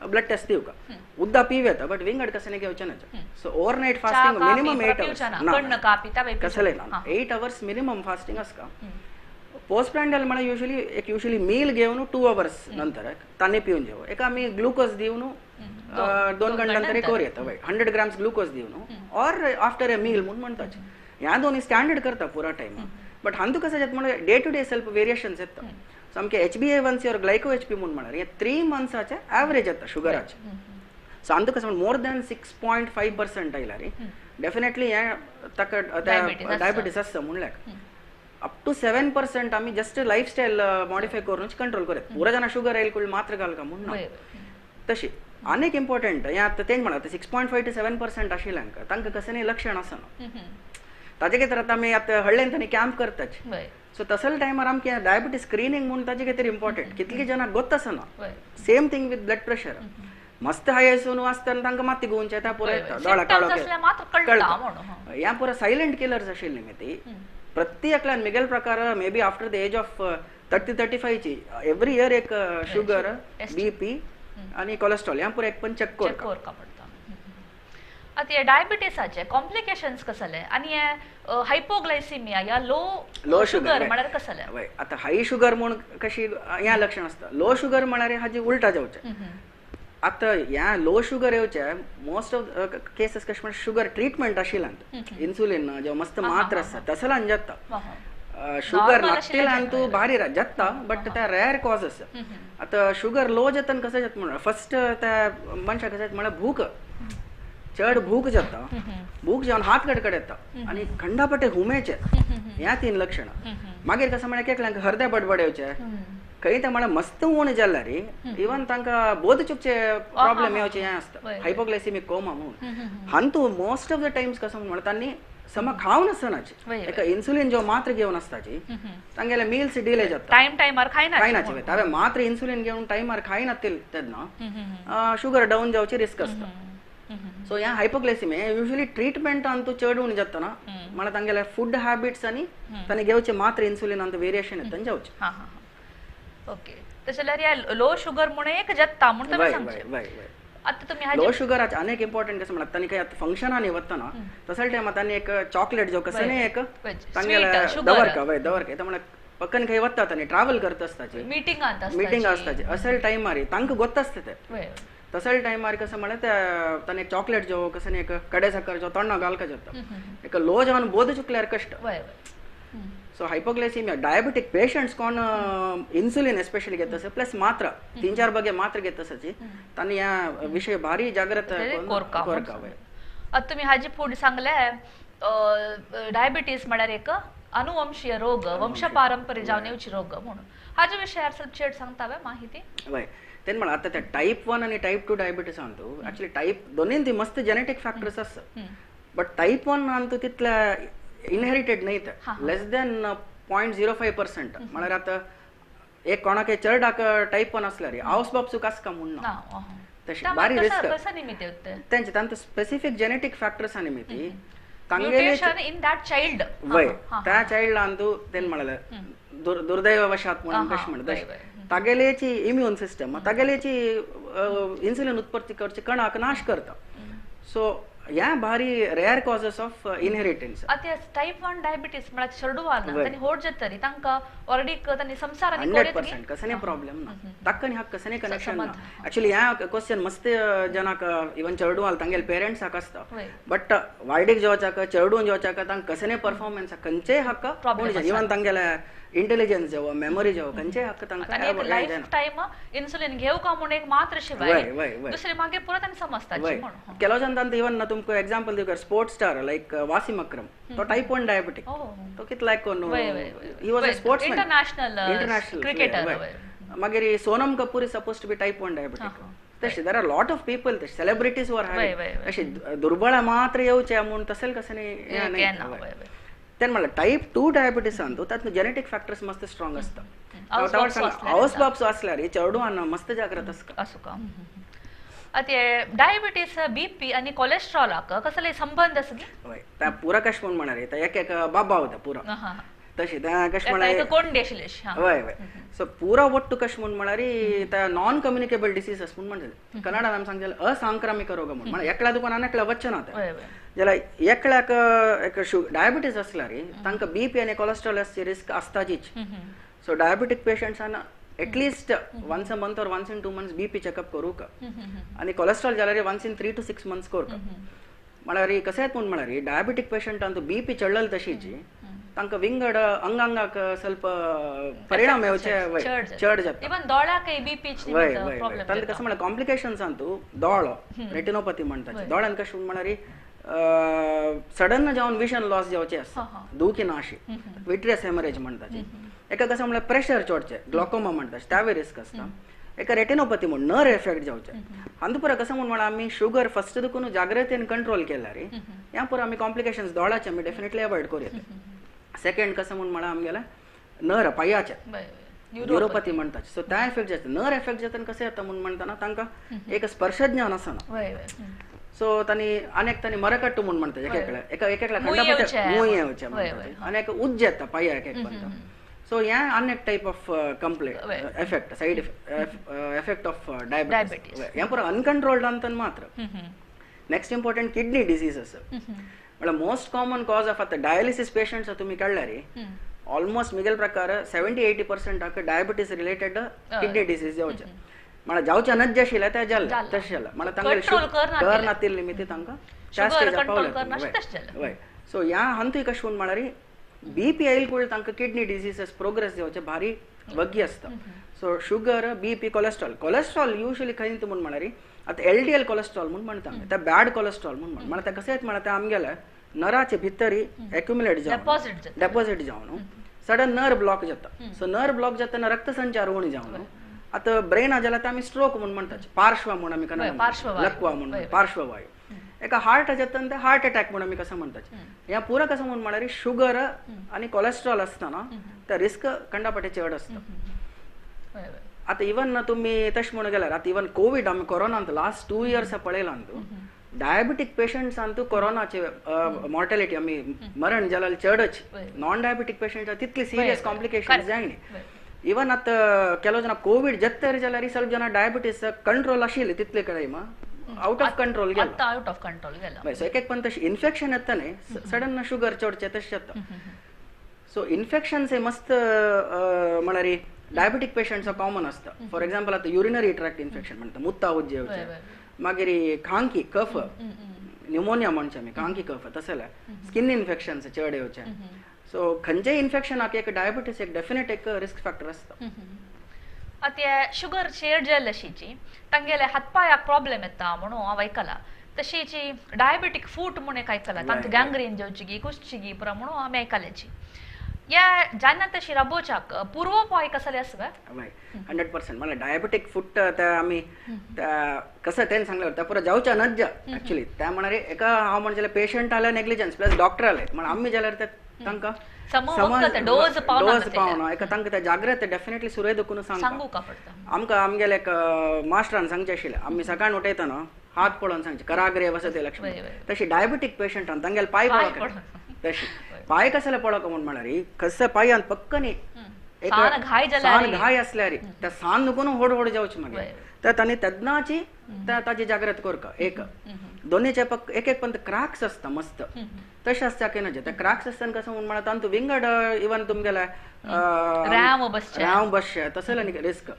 S2: ब्लड टेस्ट दिवका उद्दा पिव येता बट विंगड कसं घेवचें ना so overnight fasting minimum 8 hours कसलें ना 8 अवर्स मिनिमम फास्टिंग आसता पोस्ट प्रांडियल म्हळ्यार युजुअली एक युजुअली मील घेवन 2 अवर्स नंतर तांणी पिवन जेव एका आमी ग्लुकोज दिवन 2 घंटा नंतर एक वर येता वय 100 ग्राम्स ग्लुकोज दिवन ऑर आफ्टर ए मील म्हूण म्हणटाच ह्या दोनी स्टँडर्ड करता पुरा टायम बट हांतू कसं जाता म्हळ्यार day to day self variations येता सामके HbA1c और ग्लायको HP म्हूण म्हळ्यार हे 3 मंथ्साचे ॲवरेज येता शुगराचे सो आमकां कसं मोर दॅन 6.5% आयल्यार डेफिनेटली हें ताका डायबिटीस आसता म्हणल्यार अप टू 7% आमी जस्ट लायफस्टायल मॉडिफाय करूनच कंट्रोल करत. पुरा जाणां शुगर आयल कुळ मात्र घालका म्हूण ना. तशी आनीक इम्पॉर्टंट हें आतां तेंच म्हणा 6.5 to 7% आशिल्ल्यांक तांकां कसलें लक्षण आसना. ताजे खातीर आतां आमी आतां हळ्ळेन तांणी कॅम्प करताच. सो तसले टायमार आमकां डायबिटीस स्क्रिनींग म्हूण ताजे खातीर इम्पॉर्टंट, कितले जाणांक गोत आसना. Same thing with blood pressure, मस्त हाय आसून आसतना तांकां माती गुंवचे त्या पुरा येता दोळा काळो कळटा. ह्या पुरा सायलंट किलर्स आशिल्ली न्ही ती. प्रति एकल्यान मिगेल प्रकार may be after the age of 30-35 every year एक शुगर, बीपी आनी कोलेस्ट्रॉल ह्या पुरा एक पण चेक करता.
S1: आतां हे डायबिटीसाचे कॉम्प्लिकेशन्स कसले आनी हे हायपोग्लायसिमिया या लो शुगर म्हळ्यार कसले?
S2: वय, आतां हाय शुगर म्हूण कशी ह्या लक्षण आसता. लो शुगर म्हळ्यार हाजी उल्टा जावचें. आतां ह्या लो शुगर येवचे मोस्ट ऑफ केसीस कशें म्हळ्यार शुगर ट्रिटमेंट आशिल्ल्यान इन्सुलीन जेव मस्त मात्र आसता तसल्यान जाता. शुगर नासतिल्यान तूं भारी जाता, बट त्या रेअर कॉज आसा. आतां शुगर लो जाता कशें जाता म्हणल्यार फर्स्ट त्या मनशाक कशें जाता म्हळ्यार भूक, चड भूक जाता, भूक जावन हात कडकड येता आनी खंडापटे हुमेचे, ह्या 3 लक्षणां. मागीर कसं म्हळ्यार एकल्यांक हरद्या बडबड येवचे, खंय ते म्हळ्यार मस्त उण जाल्यार इवन तांकां बोध चुकचे प्रॉब्लेम येवचे हें आसता, हायपोग्लायसिमीक कोमा म्हणून. हांतू मोस्ट ऑफ the times कसं म्हळ्यार तांणी समा खावन आसनाची, एका इन्सुलीन जो मात्र घेवन आसताची तांगेले मिल्स डिले जाता,
S1: टायम टायमार खायना.
S2: तावे मात्र इन्सुलीन घेवन टायमार खायना तेन्ना शुगर डावन जावची रिस्क आसता. सो ह्या हायपोग्लायसिमिया युजली ट्रिटमेंट अंतू चड उण जाता ना म्हळ्यार तांगेले फूड हॅबिट्स आनी तांणी घेवचे मात्र इन्सुलीन अंतू वेरिएशन येता जावचें.
S1: ओके, तशें जाल्यार ह्या लो शुगर म्हूण एक जाता म्हूण तुमी सांगचें. आतां तुमी
S2: लो शुगराचे अनेक इम्पॉर्टंट कसं म्हळ्यार तांणी कांय फंक्शनांनी वतना तसल्या टायमार तांणी एक चॉकलेट जो कसं न्ही एक तांगेले दवरका, वय दवरका येता म्हळ्यार पक्कन खंय वता तांणी ट्रॅवल करता आसताची, मिटींग आसताची, असल्या टायमार तांकां गोत आसता ते. तसल्या टायमार कसं म्हळ्यार ताणें एक चॉकलेट जो कसं न्ही एक कडे साकर जो तोंडा घालका जाता, एक लो जावन बोध चुकल्यार कश्ट. सो हायपोग्लायसिमिया डायबिटीक पेशंट्स कोण इन्सुलीन एस्पेशली घेत आसा प्लस मात्रा 3-4 बगे मात्रा घेत आसाची तांणी ह्या विशय भारी जाग्रत कोरका.
S1: आतां तुमी हाजी फुडें सांगलें डायबिटीस म्हळ्यार एक अनुवंशीय रोग, वंशपारंपरे जावन येवची रोग म्हणून, हाजे विशयार ಸ್ವಲ್ಪ चड सांगता माहिती?
S2: वय, तेन्ना म्हळ्यार आतां ते टायप 1 आनी टायप 2 डायबिटीस आहा ऍक्च्युली टायप दोनीन ती मस्त जेनेटीक फॅक्टर्स आसता, बट टायप 1 अंतू तितले इनहेरिटेड न्ही ते, लेस दॅन 0.05%. म्हळ्यार आतां एक कोणाक चेरडाक टायप 1 आसल्यार आवस बापसूक आसका म्हूण ना, तशें भारी रिस्क तेंचे तांकां स्पेसिफीक जेनेटीक फॅक्टर्स निमित्ती
S1: तांगेले इन that child.
S2: वय, त्या चाइल्डान तूं तेन्ना म्हळ्यार दुर्दैववशात म्हणून कशें म्हणटा तागेलेची इम्यून सिस्टम तागेलेची इन्सुलीन उत्पत्ती करची कणाक नाश करता. सो ह्या भारी रेअर कॉजेस ऑफ इनहेरिटन्स.
S1: आतां टायप 1 डायबिटीस म्हळ्यार चेडवान तांणी होड जातरी तांकां ऑलरेडी तांणी संवसारांनी
S2: 100% कसलें प्रॉब्लेम ना, ताका आनी हाका कसलें कनेक्शन ना. ऍक्च्युली ह्या क्वेश्चन मस्त जनाक इवन चेडवाल तांगेले पेरंट्साक आसता, बट वायडीक जेवच्याक चेडून जेवच्याक तांकां कसलें परफॉर्मन्स खंयचेय हक्क इवन तांगेले इंटेलिजन्स जेवो मेमोरी जेवो खंयचेय हक्क तांकां
S1: लायफ टायम इन्सुलीन घेवका का म्हूण एक मात्र शिवाय दुसरे मागीर पुरो तांणी समजता.
S2: ಕೆಲವು ಜನ ಅಂತ ಇವನ್ तुमको example Divkar sports star like Wasim Akram तो टाइप 1 डायबिटिक, तो कितला he was a sportsman,
S1: international cricketer.
S2: मागीर Sonam Kapoor is suppose to be type 1 diabetic. तशें there are lot of people तशें सेलिब्रिटीज वर हॅविंग तशें दुर्बळ मात्र येवचें म्हूण तशें कसं न्ही. तेन्ना म्हणल्यार टायप 2 डायबिटीस अंतू तातूंत जेनेटीक फॅक्टर्स मस्त स्ट्रॉंग आसता. आवस बापसो आसल्यार चेडवान मस्त जाग्रत आसता.
S1: आसूका. आतां डायबिटीस, बीपी आनी कोलेस्ट्रॉलाक कसले संबंध आसा?
S2: वय, त्या पुरा कशें म्हूण म्हळ्यार एक एक बाबा वता पुरा तशें त्या कशें म्हळ्यार
S1: कोण आशिल्लें.
S2: वय वय, सो पुरा ಒಟ್ಟು कशें म्हूण म्हळ्यार त्या नॉन कम्युनिकेबल डिसीजस म्हूण म्हणटले कन्नडान आमी सांगतले असांक्रामिक रोग म्हूण, म्हळ्यार एकल्या दुकान आनी एकल्या वचना तें. जाल्यार एकल्याक एक डायबिटीस आसल्यार तांकां बीपी आनी कोलेस्ट्रॉल आसची रिस्क आसताचीच. सो डायबिटीक पेशंट्सान at least once a month or once in 2 months BP checkup करूक आनी कोलेस्ट्रॉल जाल्यार once in 3 to 6 months करूक. म्हळ्यार कशें म्हूण म्हळ्यार डायबिटीक पेशंटान बीपी चडलेली तशीच तांकां विंगड अंगांगाक ಸ್ವಲ್ಪ परिणाम येवचे चड जाता.
S1: इवन दोळ्याकय बीपी
S2: वय वय, तांकां कशें म्हळ्यार कॉम्प्लिकेशन्स अंतू दोळो रेटिनोपॅथी म्हणटात. दोळ्यान कशें म्हळ्यार सडन जावन विजन लॉस जावचें आसता, दुखी ना अशी विट्रियस हेमरेज म्हणटाची. एका कसं म्हळ्यार प्रेशर चडचें ग्लॉकोमा म्हणटा त्यावे रिस्क आसता. एका रेटिनोपॅथी म्हूण नर इफेक्ट जावचें. हांतू पुरा कसं म्हूण म्हळ्यार आमी शुगर फस्ट देखून जागृतेन कंट्रोल केल्यार ह्या पुरा आमी कॉम्प्लिकेशन्स दोळाचे आमी डेफिनेटली अवॉयड करूं येता. सेकंड कसं म्हूण म्हळ्यार आमगेलें नर पांयाचें न्युरोपॅथी म्हणटात. सो त्या इफेक्ट जाता, नर इफेक्ट जाता कशें जाता म्हूण म्हणटना तांकां एक स्पर्शज्ञान आसना. सो तांणी आनी एक तांणी मरकट्टू म्हूण म्हणटा, एक एकल्या एका एक एकल्या खंडापट्या मूय येवचें म्हणटा आनी एक उज्ज येता पांया एक एक म्हणटा. सो ह्या आनी एक type of complaint effect side effect of diabetes ह्या पुरा अनकंट्रोल्ड अंतन मात्र. नेक्स्ट इम्पॉर्टंट किडनी डिसीजस म्हळ्यार मोस्ट कॉमन कॉज ऑफ आतां डायलिसीस पेशंट्स तुमी काडल्यार ऑलमोस्ट मिगेल प्रकार 70-80% डायबिटीस रिलेटेड किडनी डिसीज जावचें. म्हळ्यार जावचें नच आशिल्लें तें जालें तशें जालें म्हळ्यार तांकां कर नातिल्ले निमित्त तांकां त्या स्टेजार पावले. वय सो ह्या हांतूय कशें म्हूण म्हळ्यार बी पी आयल कूळ तांकां किडनी डिसीजस प्रोग्रेस जावचें भारी वग्गी आसता. So sugar, B P, cholesterol. Cholesterol usually खंय म्हूण म्हळ्यार आतां एल डी एल कोलेस्ट्रॉल म्हूण म्हणटा आमी, ते बॅड कोलेस्ट्रॉल म्हूण म्हळ्यार तें कशें येता म्हळ्यार तें आमगेलें नराचे भितरी एक्युमुलेट जावन डेपोजीट जावन सडन नर ब्लॉक जाता. सो नर ब्लॉक जातना रक्तसंचार उणी जावन आतां ब्रेना जाल्यार ते आमी स्ट्रोक म्हूण म्हणटात, पार्श्व म्हूण आमी कन्नडा लकवा म्हूण पार्श्ववायू. एका हार्ट जाता ते हार्ट अटॅक म्हूण आमी कसं म्हणटात. ह्या पुरा कसं म्हूण म्हळ्यार शुगर आनी कोलेस्ट्रॉल आसतना ते रिस्क कंडापटे चड आसता. आतां इवन तुमी तशें म्हणून गेल्यार आतां इवन कोवीड आमी कोरोनांत लास्ट 2 इयर्स पळयलां न्हू डायबिटीक पेशंट्सांतू कोरोनाचे मॉर्टेलिटी आमी मरण जाल्यार चडच, नॉन डायबिटीक पेशंट्स तितली सिरियस कॉम्प्लिकेशन जायना. इवन आतां ಕೆಲವು ಜನ ಕೋವಿಡ್ ಜತ್ತರ್ जाल्यार ಸ್ವಲ್ಪ ಜನ ಡಯಾಬಿಟಿಸ್ ಕಂಟ್ರೋಲ್ आशिल्ले तितले कडेन आउट ऑफ कंट्रोल गेला,
S1: आउट ऑफ कंट्रोल गेला.
S2: सो एक एक पण तशें इन्फेक्शन येता न्ही सडन शुगर चडचें तशें जाता. सो इन्फेक्शन्स हे मस्त म्हळ्यार डायबिटीक पेशंट्स कॉमन आसता. फॉर एक्झाम्पल आतां युरिनरी ट्रॅक्ट इन्फेक्शन म्हणटा, मुत्ता उज्जे येवचें, मागीर खांकी कफ न्युमोनिया म्हणचे आमी, खांकी कफ तसले स्किन इन्फेक्शन्स चड येवचें. सो खंयचेय इन्फेक्शनाक एक डायबिटीस एक डेफिनेट एक रिस्क फॅक्टर आसता.
S1: आतां शुगर चड जाल्ले अशीची तांगेले हातपायाक प्रॉब्लेम येता म्हणून हांव आयकलां. तशीची डायबेटीक फूट म्हूण एक आयकलां, तांकां गँग्रीन जावची गी कुसची गी पुरा म्हणून आमी आयकल्याची. ह्या जायना तशी राबोवच्याक पुर्वोपाय कसले आसा?
S2: हय 100% म्हळ्यार डायबेटीक फूट त्या आमी कसं तेणें सांगलें त्या पुरा जावच्या नच जा एक्चुअली. त्या म्हळ्यार एका हांव म्हणजें पेशंट आले नेग्लिजन्स प्लस डॉक्टर आले म्हळ्यार आमी जाल्यार ते तांकां डोज पावना एका तांकां त्या जाग्रत डेफिनेटली सुरय दुखून
S1: सांगूंक पडटा.
S2: आमकां आमगेले एक मास्टरान सांगचें आशिल्लें, आमी सकाळ उठयतना हात पळोवन सांगचें कराग्रे वसते लक्ष्मी. तशी डायबेटीक पेशंटान तांगेले पांय पळोवप, तशी पांय कसले पळोवप म्हूण म्हळ्यार कसं पांयान पक्कनी सान घाय आसल्यार त्या सान दुखून होड होड जावचें मागीर तर तांणी तेन्नाची ताची जाग्रत करका. एक दोनीचे पक्क एक एक पण क्रॅक्स आसता मस्त तशें आसता की ना त्या क्रॅक्स आसतना कसं म्हूण म्हळ्यार तांतू विंगड इवन तुमगेले राव बसचे तसले न्ही रिस्क.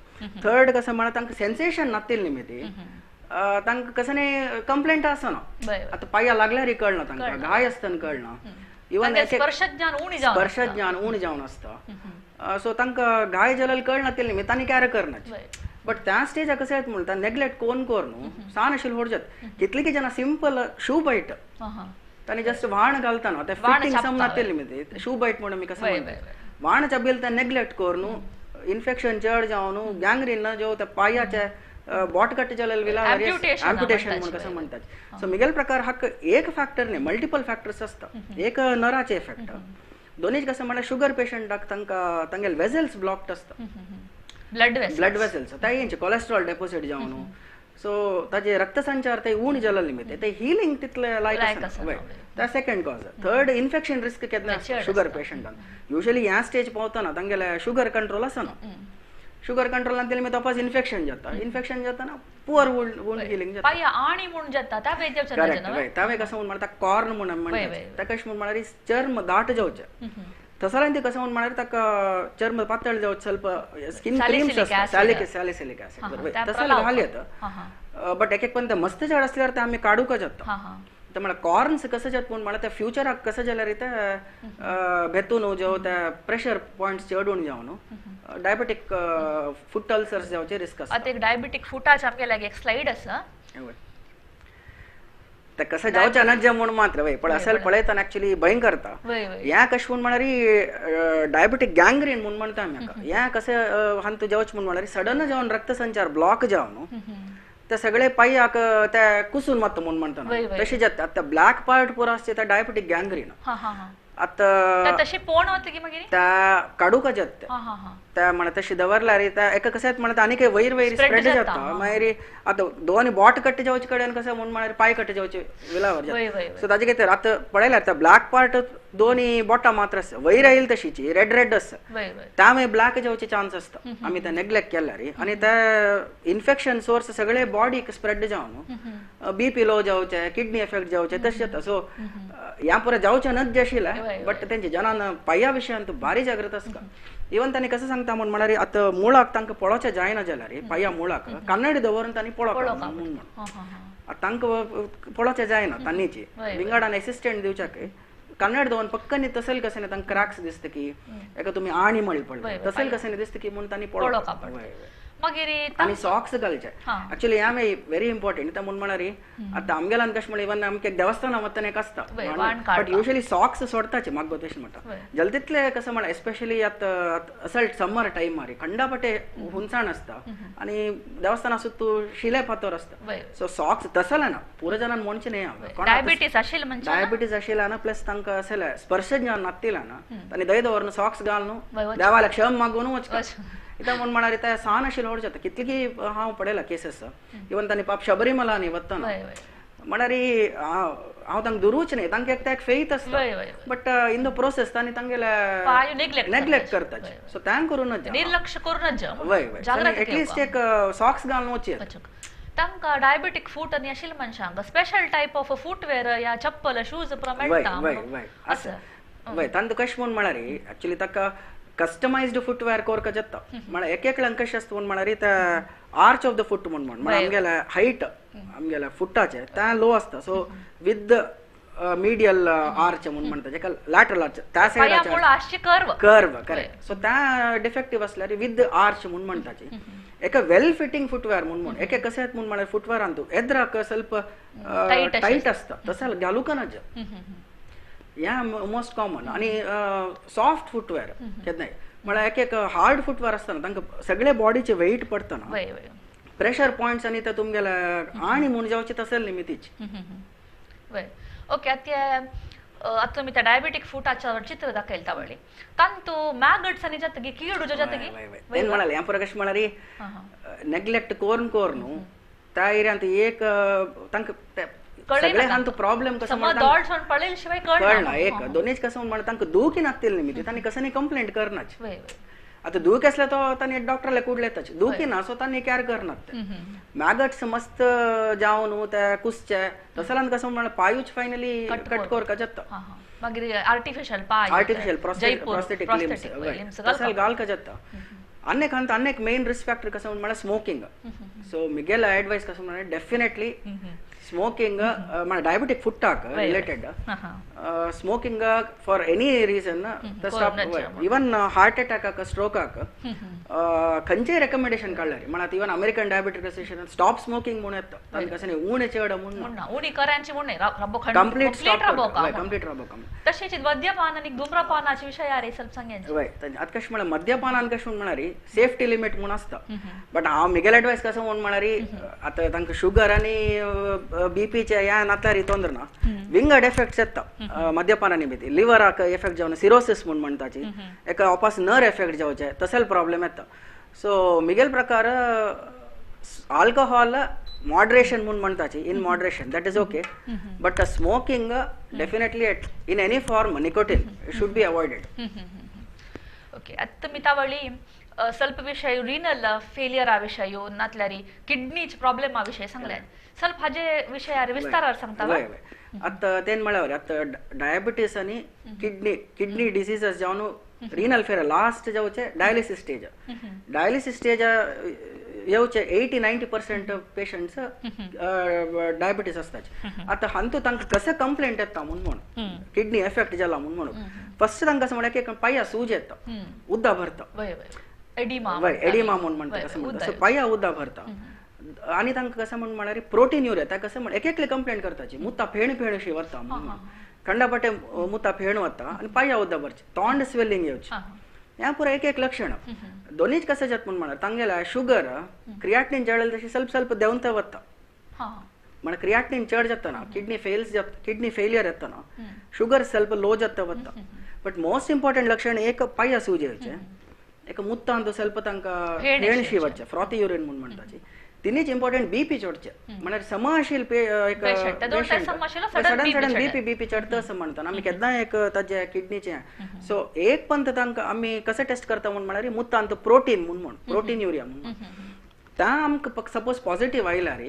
S2: थर्ड कसं म्हळ्यार तांकां सेन्सेशन नातिल्ले निमित्त तांकां कसं न्ही कंप्लेंट आसना. आतां पांया लागल्यार कळना तांकां, घाय आसतना कळना, इवन स्पर्शज्ञान उणें जावन आसता. सो तांकां घाय जाल्यार कळना तितले निमित्त तांणी कॅर करना. बट त्या स्टेजाक कशें येता म्हणटा नेग्लेक्ट कोण कर न्हू सान आशिल्ले व्हड जाता. कितले की जाणां सिंपल शू बायट तांणी जस्ट व्हाण घालता न्हू ते फिटींग सम नातिल्ले निमित्त शू बायट म्हणून आमी कसं म्हणटा व्हाण चाबेल ते नेग्लेक्ट कर न्हू इन्फेक्शन चड जावन न्हू गँग्रीन जो त्या पांयाचे बोट कट जालेले विला एम्प्युटेशन म्हणून कसं म्हणटात. सो मिगेल प्रकार हाक एक फॅक्टर न्ही मल्टिपल फॅक्टर्स आसता. एक नराचे इफेक्ट, दोनीच कसं म्हळ्यार शुगर पेशंटाक तांकां तांगेले वेजल्स ब्लॉक्ड आसता, ब्लड वेसल्स तांचे कोलेस्ट्रॉल डेपोजीट जावन सो ताजे रक्तसंचार ते उण जाल्ले निमित्त ते हिलींग तितले लायक आसना. त्या second cause. Third infection risk केन्ना शुगर पेशंटान युजली ह्या स्टेज पावतना तांगेले शुगर कंट्रोल आसना, शुगर कंट्रोल नातिल्ले निमित्त वापस इन्फेक्शन जाता, इन्फेक्शन जातना पुअर वुंड हिलींग जाता.
S1: आणी म्हूण जाता
S2: करेक्ट. हय तावे कसं म्हूण म्हणटा कॉर्न म्हूण म्हणटा ताका कशें म्हूण म्हळ्यार चर्म दाट जावचें तसल्यान ते कसं म्हूण म्हळ्यार ताका चर्म पातळ जावचें ಸ್ವಲ್ಪ स्किन क्रीम्स आसता सॅलिसिलिक ऍसिड तसले घाल येता. बट एक एक पण ते मस्त झाड असल्यार ते आमी काडूंक जाता. ते म्हळ्यार कॉर्न्स कसं जाता म्हूण म्हळ्यार त्या फ्युचराक कसं जाल्यार ते भेतून जो त्या प्रेशर पॉयंट्स चड उण जावन न्हू डायबेटीक फूट अल्सर्स जावचे रिस्क आसता.
S1: आतां एक डायबेटीक फुटाचे आमगे लागीं एक स्लायड आसा.
S2: ते कसं जावचें ना म्हूण मात्र वय पण असेल पळयतना ऍक्च्युली भयंकर ह्या कशें म्हूण म्हळ्यार डायबेटीक गँग्रीन म्हूण म्हणटा आमी हाका. ह्या कशें हांतू जावचें म्हूण म्हळ्यार सडन जावन रक्तसंचार ब्लॉक जावन ते सगळे पांयाक ते कुसून वता म्हूण म्हणटा तशें जाता. आतां ब्लॅक पार्ट पुरो आसता ते डायबेटीक गँग्रीन. आतां
S1: तशें पोण वता मागीर
S2: त्या काडूंक जाता त्या म्हणा तशें दवरल्यार त्या एका कशें म्हणटा आनी वयर वयर स्प्रेड जाता. मागीर आतां दोन बोट कट जावचे कडेन कशें म्हूण म्हळ्यार पांय कट जावचे विलावर जाता. सो ताजे खातीर आतां पळयल्यार त्या ब्लॅक पार्ट दोनी बोटां मात्र आसता वयर आयली तशीची रेड रेड आसता त्या मागीर ब्लॅक जावचे चान्स आसता आमी ते नेग्लेक्ट केल्यार. आनी ते इन्फेक्शन सोर्स सगळे बॉडीक स्प्रेड जावन बीपी लो जावचे किडनी एफेक्ट जावचे तशें जाता. सो ह्या पुरो जावचें नच आशिल्लें बट तेंचे जनान पांया विशयांत भारी जागृत आसता. इवन तांणी कसं सांगता म्हूण म्हळ्यार आतां मुळाक तांकां पळोवचें जायना जाल्यार पांया मुळाक कन्नडी दवरून तांणी पळोवप म्हूण म्हण तांकां पळोवचें जायना तांणीची विंगडान एसिस्टंट दिवच्याक कन्नड दवरून पक्कनी तसेल कशें न्ही तांकां क्रॅक्स दिसता की एका तुमी आणी म्हळी पडले तसेल कशें न्ही दिसता की म्हूण तांणी पळोवप.
S1: मागीर
S2: आनी सॉक्स घालचे ऍक्च्युली ह्या व्हेरी इम्पॉर्टंट. ते म्हूण म्हळ्यार आतां आमगेल्यान कशें म्हळ्यार इवन आमकां देवस्थाना वतना एक आसता बट युजली सॉक्स सोडताचे म्हाका तशें म्हणटा जाल्यार तितले कसं म्हळ्यार एस्पेशली आतां असल्ट समर टायमार खंडापटे हुनसाण आसता आनी देवस्थाना सुद्दां तूं शिले फातर आसता. सो सॉक्स तसले ना पुरो जाणान म्हणचें न्ही हांव
S1: डायबिटीस आशिल्ले मनशां
S2: डायबिटीस आशिल्ले ना प्लस तांकां अशें स्पर्श ज्ञान नातिल्लें ना तांणी दय दवरून सॉक्स घालून देवाक क्षम मागून वचका. इतां म्हूण म्हळ्यार ते सान आशिल्ले व्हड जाता कितली हांव पळयला केसीस इवन तांणी पाप शबरीमला न्ही वतना म्हळ्यार हांव तांकां दुरूच न्ही तांकां एक एक फेथ आसता बट इन the process तांणी तांगेले नेग्लेक्ट करता. सो तें करूं
S1: निर्लक्ष करूं
S2: वय वय एटलिस्ट एक सॉक्स घालून वचचें.
S1: तांकां डायबेटीक फूट आनी आशिल्ले मनशांक स्पेशल टायप ऑफ फुटवेअर या चप्पल शूज मेळटा.
S2: वय वय आसा वय तांकां कशें म्हूण म्हळ्यार ऍक्च्युली ताका कस्टमाइज्ड फुटवेअर कोरका जाता म्हळ्यार एक एकल्यांक कशें आसता म्हूण म्हळ्यार ते आर्च ऑफ the foot म्हूण म्हण म्हळ्यार आमगेल्या हायट आमगेल्या फुटाचें तें लो आसता. सो विथ मिडियल आर्च म्हूण म्हणटा जेका लॅटरल आर्च त्या सायडाचें कर्व करेक्ट. सो तें डिफेक्टीव आसल्यार विथ आर्च म्हूण म्हणटाची एका वेल फिटींग फुटवेअर म्हूण म्हण एक कशें म्हूण म्हळ्यार फुटवेअरान तूं एद्राक स्वल्प टायट आसता तशें घालूंक ना. ह्या मोस्ट कॉमन आनी सॉफ्ट फुटवेअर केन्नाय म्हळ्यार एक एक हार्ड फुटवेअर आसता ना तांकां सगळे बॉडीचे वेट पडटा ना प्रेशर पॉयंट्स आनी ते तुमगेले आनी म्हूण जावचे तसेल निमितीच.
S1: वय ओके आतां आतां तुमी त्या डायबेटीक फुटाच्या चित्र दाखयता वळी तांतू मॅगट्स आनी जातगी किडू जो जातगी
S2: तें म्हणाले ह्या पुरो कशें म्हळ्यार नेग्लेक्ट कोरून कोरून त्या एरियांत एक तांकां सगळे हांतू प्रॉब्लेम कसो कळना एक दोनीच कसं म्हणटा तांकां दुखी नासतील निमित्त तांणी कसं न्ही कंप्लेंट करनाच. आतां दूख आसल्यार तो तांणी डॉक्टराक कुडले ताचे दुखी ना सो तांणी केअर करनात. मॅगट्स मस्त जावन ते कुसचे तसल्यान कसं म्हणल्यार पायूच फायनली कट कोरका जाता.
S1: मागीर आर्टिफिशियल पाय
S2: आर्टिफिशियल प्रोस्थेटिक लिम्स तसले घालका जाता. आनी एक आनी एक मेन रिस्क फॅक्टर कसं म्हळ्यार स्मोकिंग. सो मिगेलो एडवायस कसं म्हळ्यार डेफिनेटली स्मोकिंग म्हळ्यार डायबेटीक फुटाक related smoking for any reason stop even heart अटॅकाक स्ट्रोकाक खंयचेय रेकमेंडेशन काडल्यार म्हळ्यार even American Diabetic Association stop smoking म्हूण येता तांकां कशें न्ही उणें चड म्हूण
S1: उणी करांची म्हूण
S2: कंप्लीट स्टॉप कंप्लीट राबो.
S1: तशेंच मद्यपान आनी धूम्रपानाचे विशय रे ಸ್ವಲ್ಪ सांग.
S2: वय आतां कशें म्हळ्यार मद्यपानान कशें म्हूण म्हळ्यार सेफ्टी लिमीट म्हूण आसता बट हांव मिगेल एडवायस कसो म्हूण म्हळ्यार आतां तांकां शुगर आनी बीपीचे ह्या नातल्यार तोंदर ना विंगड एफेक्ट्स येता मद्यपाना निमित्त लिवराक एफेक्ट जावन सिरोसिस म्हूण म्हणटाची एका ऑपास नर एफेक्ट जावचे तसले प्रॉब्लेम येता. सो मिगेल प्रकार आल्कोहॉल मॉडरेशन म्हूण म्हणटाची in moderation that is okay but smoking definitely in any form nicotine should be avoided.
S1: Okay आतां तुमी तावळी ಸ್ವಲ್ಪ ವಿಷಯ ರೀನಲ್ ಫೇಲಿಯರ್ ಆ ವಿಷಯ नातल्यार किडनीच प्रॉब्लेम आ विषय सांगले ಸ್ವಲ್ಪ हाजे विषय विस्तारार सांगता.
S2: आतां तें म्हळ्यार आतां डायबिटीस आनी किडनी किडनी डिसीजस जावन रीनल फेलियर लास्ट जावचे डायलिसिस स्टेज डायलिसिस स्टेज येवचे 80-90% पेशंट्स डायबिटीस आसताचे. आतां हांतू तांकां कशें कंप्लेंट येता म्हूण म्हण किडनी एफेक्ट जाला म्हूण म्हणून फर्स्ट तांकां असं म्हळ्यार की पांया सूज येता उद्दा भरता
S1: एडिमा
S2: एडिमा म्हूण म्हणटा तशें म्हणटा. सो पांया उद्दा भरता आनी तांकां कशें म्हण म्हळ्यार प्रोटीन युरिया ताका कशें म्हण एक एकले कंप्लेंट करताची मुता फेण फेण अशी वता खंडापाटे मुता फेण वता आनी पांया उदक भरचें तोंड स्वेलिंग येवचें ह्या पुरा एक एक लक्षण दोनीच कशें जाता म्हण म्हळ्यार तांगेल्या शुगर क्रियाटनीन चड तशी स्वल्प स्वल्प देंवता वता म्हळ्यार क्रियाटनीन चड जाता ना किडनी फेल्स जाता किडनी फेलियर येता ना शुगर स्वल्प लो जाता वता बट मोस्ट इम्पॉर्टंट लक्षण एक पांया सूज येवचें एक मुत्तांत स्वल्प तांकां फेणशी वचचें फ्रॉथी युरीन म्हूण म्हणटाची तिनीच इम्पॉर्टंट बीपी चडचें म्हळ्यार समाशील एक सडन सडन बीपी बीपी चडटा असं म्हणटा आमी केन्नाय एक ताजे किडनीचें सो एक पंत तांकां आमी कशें टेस्ट करता म्हूण म्हळ्यार मुत्तांत प्रोटीन म्हूण म्हण प्रोटीन युरिया म्हूण ता आमकां सपोज पॉझिटीव आयल्यार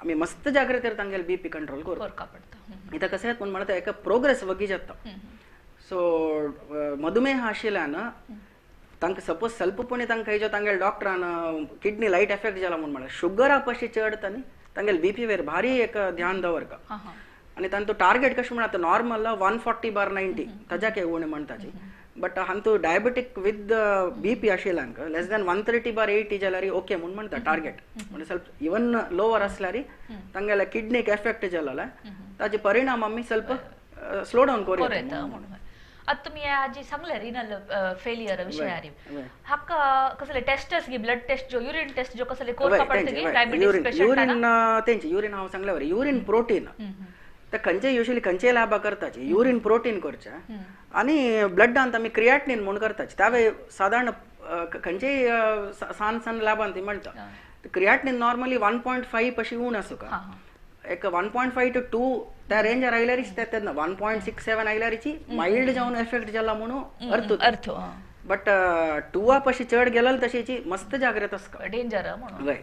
S2: आमी मस्त जाग्रतेर तांगेले बीपी कंट्रोल करता इतां कशें म्हूण म्हणटा एका प्रोग्रेस वगी जाता सो मधुमेह आशिल्ल्यान तांकां सपोज स्वल्पपणी तांकां जो तांगेले डॉक्टरान किडनी लायट एफेक्ट जाला म्हूण म्हळ्यार शुगरा पशी चड तांणी तांगेले बीपी वेर भारी एक ध्यान दवरका आनी तांचो टार्गेट कशें म्हणटा नॉर्मल 140/90 ताज्या उणें म्हणटाची बट हांतू डायबेटीक विथ बीपी आशिल्ल्यांक लेस दॅन 130/80 जाल्यार ओके म्हूण म्हणटा टार्गेट म्हणजे स्वल्प इवन लोवर आसल्यार तांगेल्या किडनीक एफेक्ट जालो ताजे परिणाम आमी स्वल्प स्लो डावन करूया.
S1: आता तुम्ही आजी सांगले रिनल फेलियर विषयारी हाका कसले टेस्टस गी ब्लड टेस्ट जो युरिन टेस्ट जो कसले कोरका पडते की डायबिटीज पेशंट
S2: युरिन तेंचे युरिन हांव सांगले बरें युरिन प्रोटीन ते खंयचे युजुअली खंयचे लॅबा करताची युरिन प्रोटीन करचे आनी ब्लडांत आमी क्रियाटनीन म्हूण करताची त्यावे सादारण खंयचेय सान सान लॅबांत ती मेळटा क्रियाटनीन नॉर्मली 1.5 पशी उण आसूं का एक 1.5 to 2 त्या रेंजार आयल्यारीच ते तेन्ना 1.67 आयल्यारीची माइल्ड जावन एफेक्ट जाला म्हणून अर्थ
S1: अर्थ
S2: बट 2 पशी चड गेल्यार तशीची मस्त जाग्रत आसता
S1: डेंजर म्हणून
S2: वय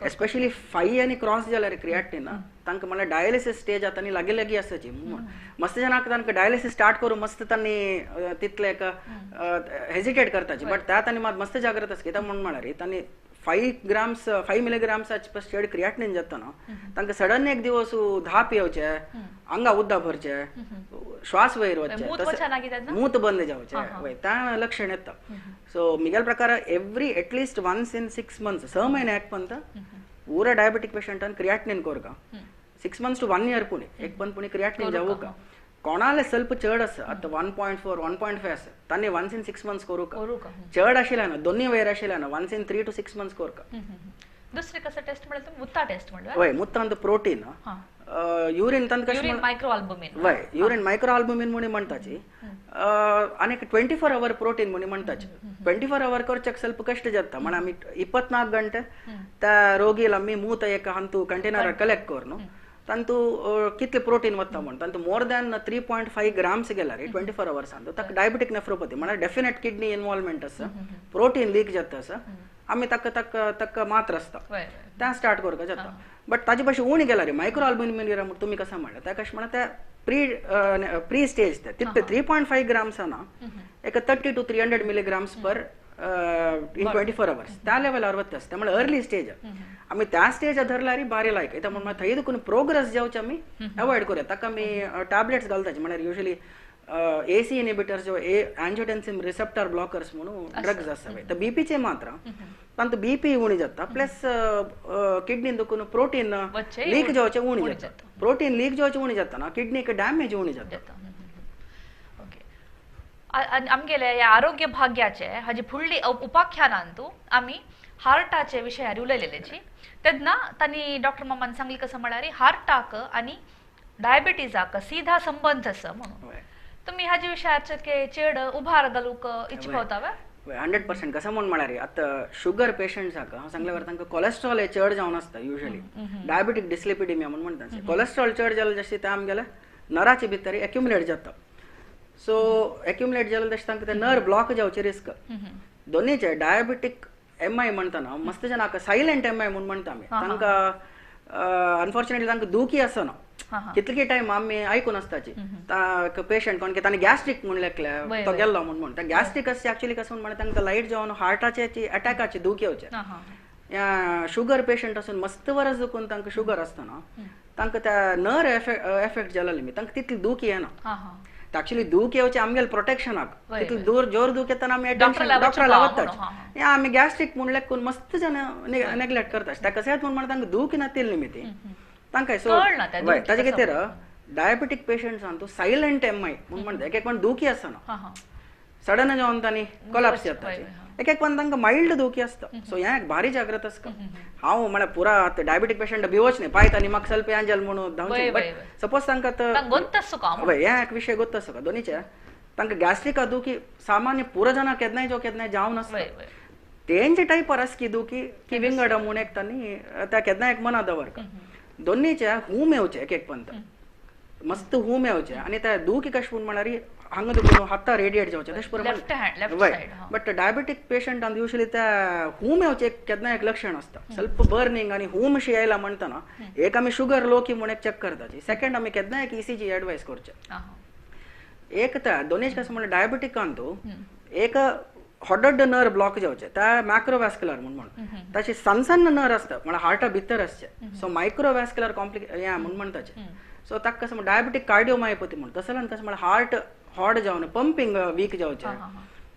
S2: एस्पेशली 5 आनी क्रॉस जाल्यार क्रियाटनीन तांकां म्हणल्यार डायलिसिस स्टेज आतां आनी लागीं लागीं आसाची म्हूण मस्त जाणांक तांकां डायलिसिस स्टार्ट करूं मस्त तांणी तितले एक हेजिटेट करताची बट त्या तांणी मात मस्त जाग्रत आसता कित्याक म्हूण म्हळ्यार तांणी 5 ग्राम्स 5 मिलीग्राम्साचे पस चड क्रियाटनीन जाता ना तांकां सडन एक दिवस धाप येवचे आंगा उद्दा भरचे श्वास वयर वचचे मूत बंद जावचे वय त्या लक्षण येता. सो मिगेल प्रकार every at least once in 6 months 6 महिने एक पंत पुरा diabetic पेशंटान क्रियाटनीन Korka 6 months to 1 year Pune एक पण पुणे क्रियाटनीन जावू का कोणाले स्वल्प चड आसा आतां 1.4 1.5 आसा तांणी वन्स इन 6 मंथ्स करूका चड आशिल्ल्या ना दोन्ही वयर आशिल्ल्या ना वन्स इन 3 to 6 months कोरका.
S1: दुसरे कसं टेस्ट म्हणल्यार मुत्ता टेस्ट म्हणल्यार
S2: वय मुत्तांत प्रोटीन युरिन तांत कशें
S1: युरिन मायक्रोअल्बुमिन
S2: वय युरिन मायक्रोअल्बुमिन म्हूण म्हणटाची आनी 24 our protein म्हूण म्हणटाची 24 our करच्याक स्वल्प कश्ट जाता म्हण आमी 24 गंटे त्या रोगीला आमी मूत एक हांतू कंटेनर कलेक्ट करून तांतू कितले प्रोटीन वता म्हण तांतू मोर दॅन 3.5 ग्राम्स गेल्यार 24 अवर्सान ताका डायबेटीक नेफ्रोपॅथी म्हळ्यार डेफिनेट किडनी इन्वॉल्वमेंट आसा प्रोटीन लीक जाता आसा आमी ताका ताका ताका मात्र आसता त्या स्टार्ट करपाक जाता बट ताजे पाशी उणी गेल्यार मायक्रो अल्बुमिन तुमी कसं म्हणलें त्या कशें म्हणल्यार त्या प्री स्टेज ते तितले 3.5 ग्राम्स ना एक 30 to 300 milligrams per in 24 hours त्या लेवलार वता आसता म्हळ्यार अर्ली स्टेज आमी त्या स्टेज धरल्यार बारी लायक येता म्हण थंय देखून प्रोग्रेस जावचे आमी अवॉयड करूया ताका आमी टॅबलेट्स घालताचे म्हळ्यार युजली एसी इनहिबिटर्स जो अँजियोटेन्सिन रिसेप्टर ब्लॉकर्स म्हणून ड्रग्स आसा तर बीपीचे मात्र तांतू बीपी उणी जाता प्लस किडनीन दुखून प्रोटीन लीक जावचें उणी जाता प्रोटीन लीक जावचें उणी जाता ना किडनीक डॅमेज उणी जाता.
S1: आमगेले ह्या आरोग्य भाग्याचे हाजी फुडली उपाख्यानांतू आमी हार्टाचे विशयार उलयलेलेची तेन्ना तांणी डॉक्टर मामान सांगली कसं म्हळ्यार हार्टाक आनी डायबिटीजाक सीधा संबंध आसा म्हणून तुमी हाजे विशयाचे चेड उभार घालूंक इच्छा
S2: वे 100% कसं म्हूण म्हळ्यार आतां शुगर पेशंट्साक हांव सांगल्यार तांकां कोलेस्ट्रॉल हे चड जावन आसता युजली डायबेटीक डिस्लिपिडिमिया म्हूण म्हणटा कोलेस्ट्रॉल चड जालें जशें तें आमगेले नराचे भितर एक्युमुलेट जाता सो एक्युमुलेट जालें तशें तांकां ते नर ब्लॉक जावचे रिस्क दोनीचे डायबेटीक एम I म्हणटा ना मस्त जाणांक सायलंट एम I म्हूण म्हणटा आमी तांकां अनफॉर्च्युनेटली तांकां दुखी आसना कितले टायम आमी आयकून आसताची पेशंट कोण की ताणें गॅस्ट्रीक म्हूण लेखले तो गेल्लो म्हूण म्हणटा गॅस्ट्रीक आसचे एक्चुअली कसं म्हण तांकां लायट जावन हार्टाचे अटॅकाचे दुखी येवचे शुगर पेशंट आसून मस्त वरस दुखून तांकां शुगर आसतना तांकां त्या नर एफेक्ट जालेली तांकां तितली दुखी येना ऍक्च्युली दूख येवचे आमगेले प्रोटेक्शनाक तितले दूर जोर दूख येतना आमी डॉक्टरा वतात आमी गॅस्ट्रीक म्हणल्यार कोण मस्त जण नेग्लेक्ट करतात ताका कशें म्हूण तांकां दूख नातिल्ली निमिती तांकां सो ताजे खातीर डायबेटीक पेशंट्सान तूं सायलंट एम I म्हूण म्हणटा एक एक पण दुखी आसना सडन जावन तांणी कोलॅप्स जाता एक एक पण तांकां मायल्ड दुखी आसता सो हें एक भारी जाग्रत आसता हांव म्हळ्यार पुरा आतां डायबेटीक पेशंट भिवच न्ही पायता आनी म्हाका ಸ್ವಲ್ಪ हें जालें म्हणून धांवचें बट सपोज तांकां आतां हें एक विशय गोत्त आसता दोनीचे तांकां गॅस्ट्रीक दुखी सामान्य पुरा जाणां केन्नाय जो केन्नाय जावन आसता तेंचे टायपार आसकी दुखी की विंगड म्हूण एक तांणी त्या केन्नाय एक मना दवरका दोनीचे हूम येवचे एक एक पंत मस्त हूम येवचे आनी त्या दुखी कशें म्हूण म्हळ्यार हांगा दुखून हाता रेडिएट जावचे तशें प्रमाण बट डायबेटीक पेशंटान युजली त्या हूम येवचे केन्ना एक लक्षण आसता ಸ್ವಲ್ಪ ಬರ್निंग आनी हूम शी आयला म्हणटना एक आमी शुगर लो की म्हूण एक चॅक करताची सेकंड आमी केन्ना एक ईसीजी एडवायस करचे एक त्या दोनीच कशें म्हणल्यार डायबेटिकान तूं एक हॉडड नर ब्लॉक जावचे त्या मॅक्रोवॅस्क्युलर म्हूण म्हणून ताचे सन्न सन्न नर आसता म्हळ्यार हार्टा भितर आसचे सो मायक्रोवॅस्क्युलर कॉम्प्लिके हें म्हूण म्हणटाचे सो ताका कसं डायबेटीक कार्डियोमायोपॅथी म्हण तसल्यान कसं म्हळ्यार हार्ट हॉड जावन पंपिंग वीक जावचे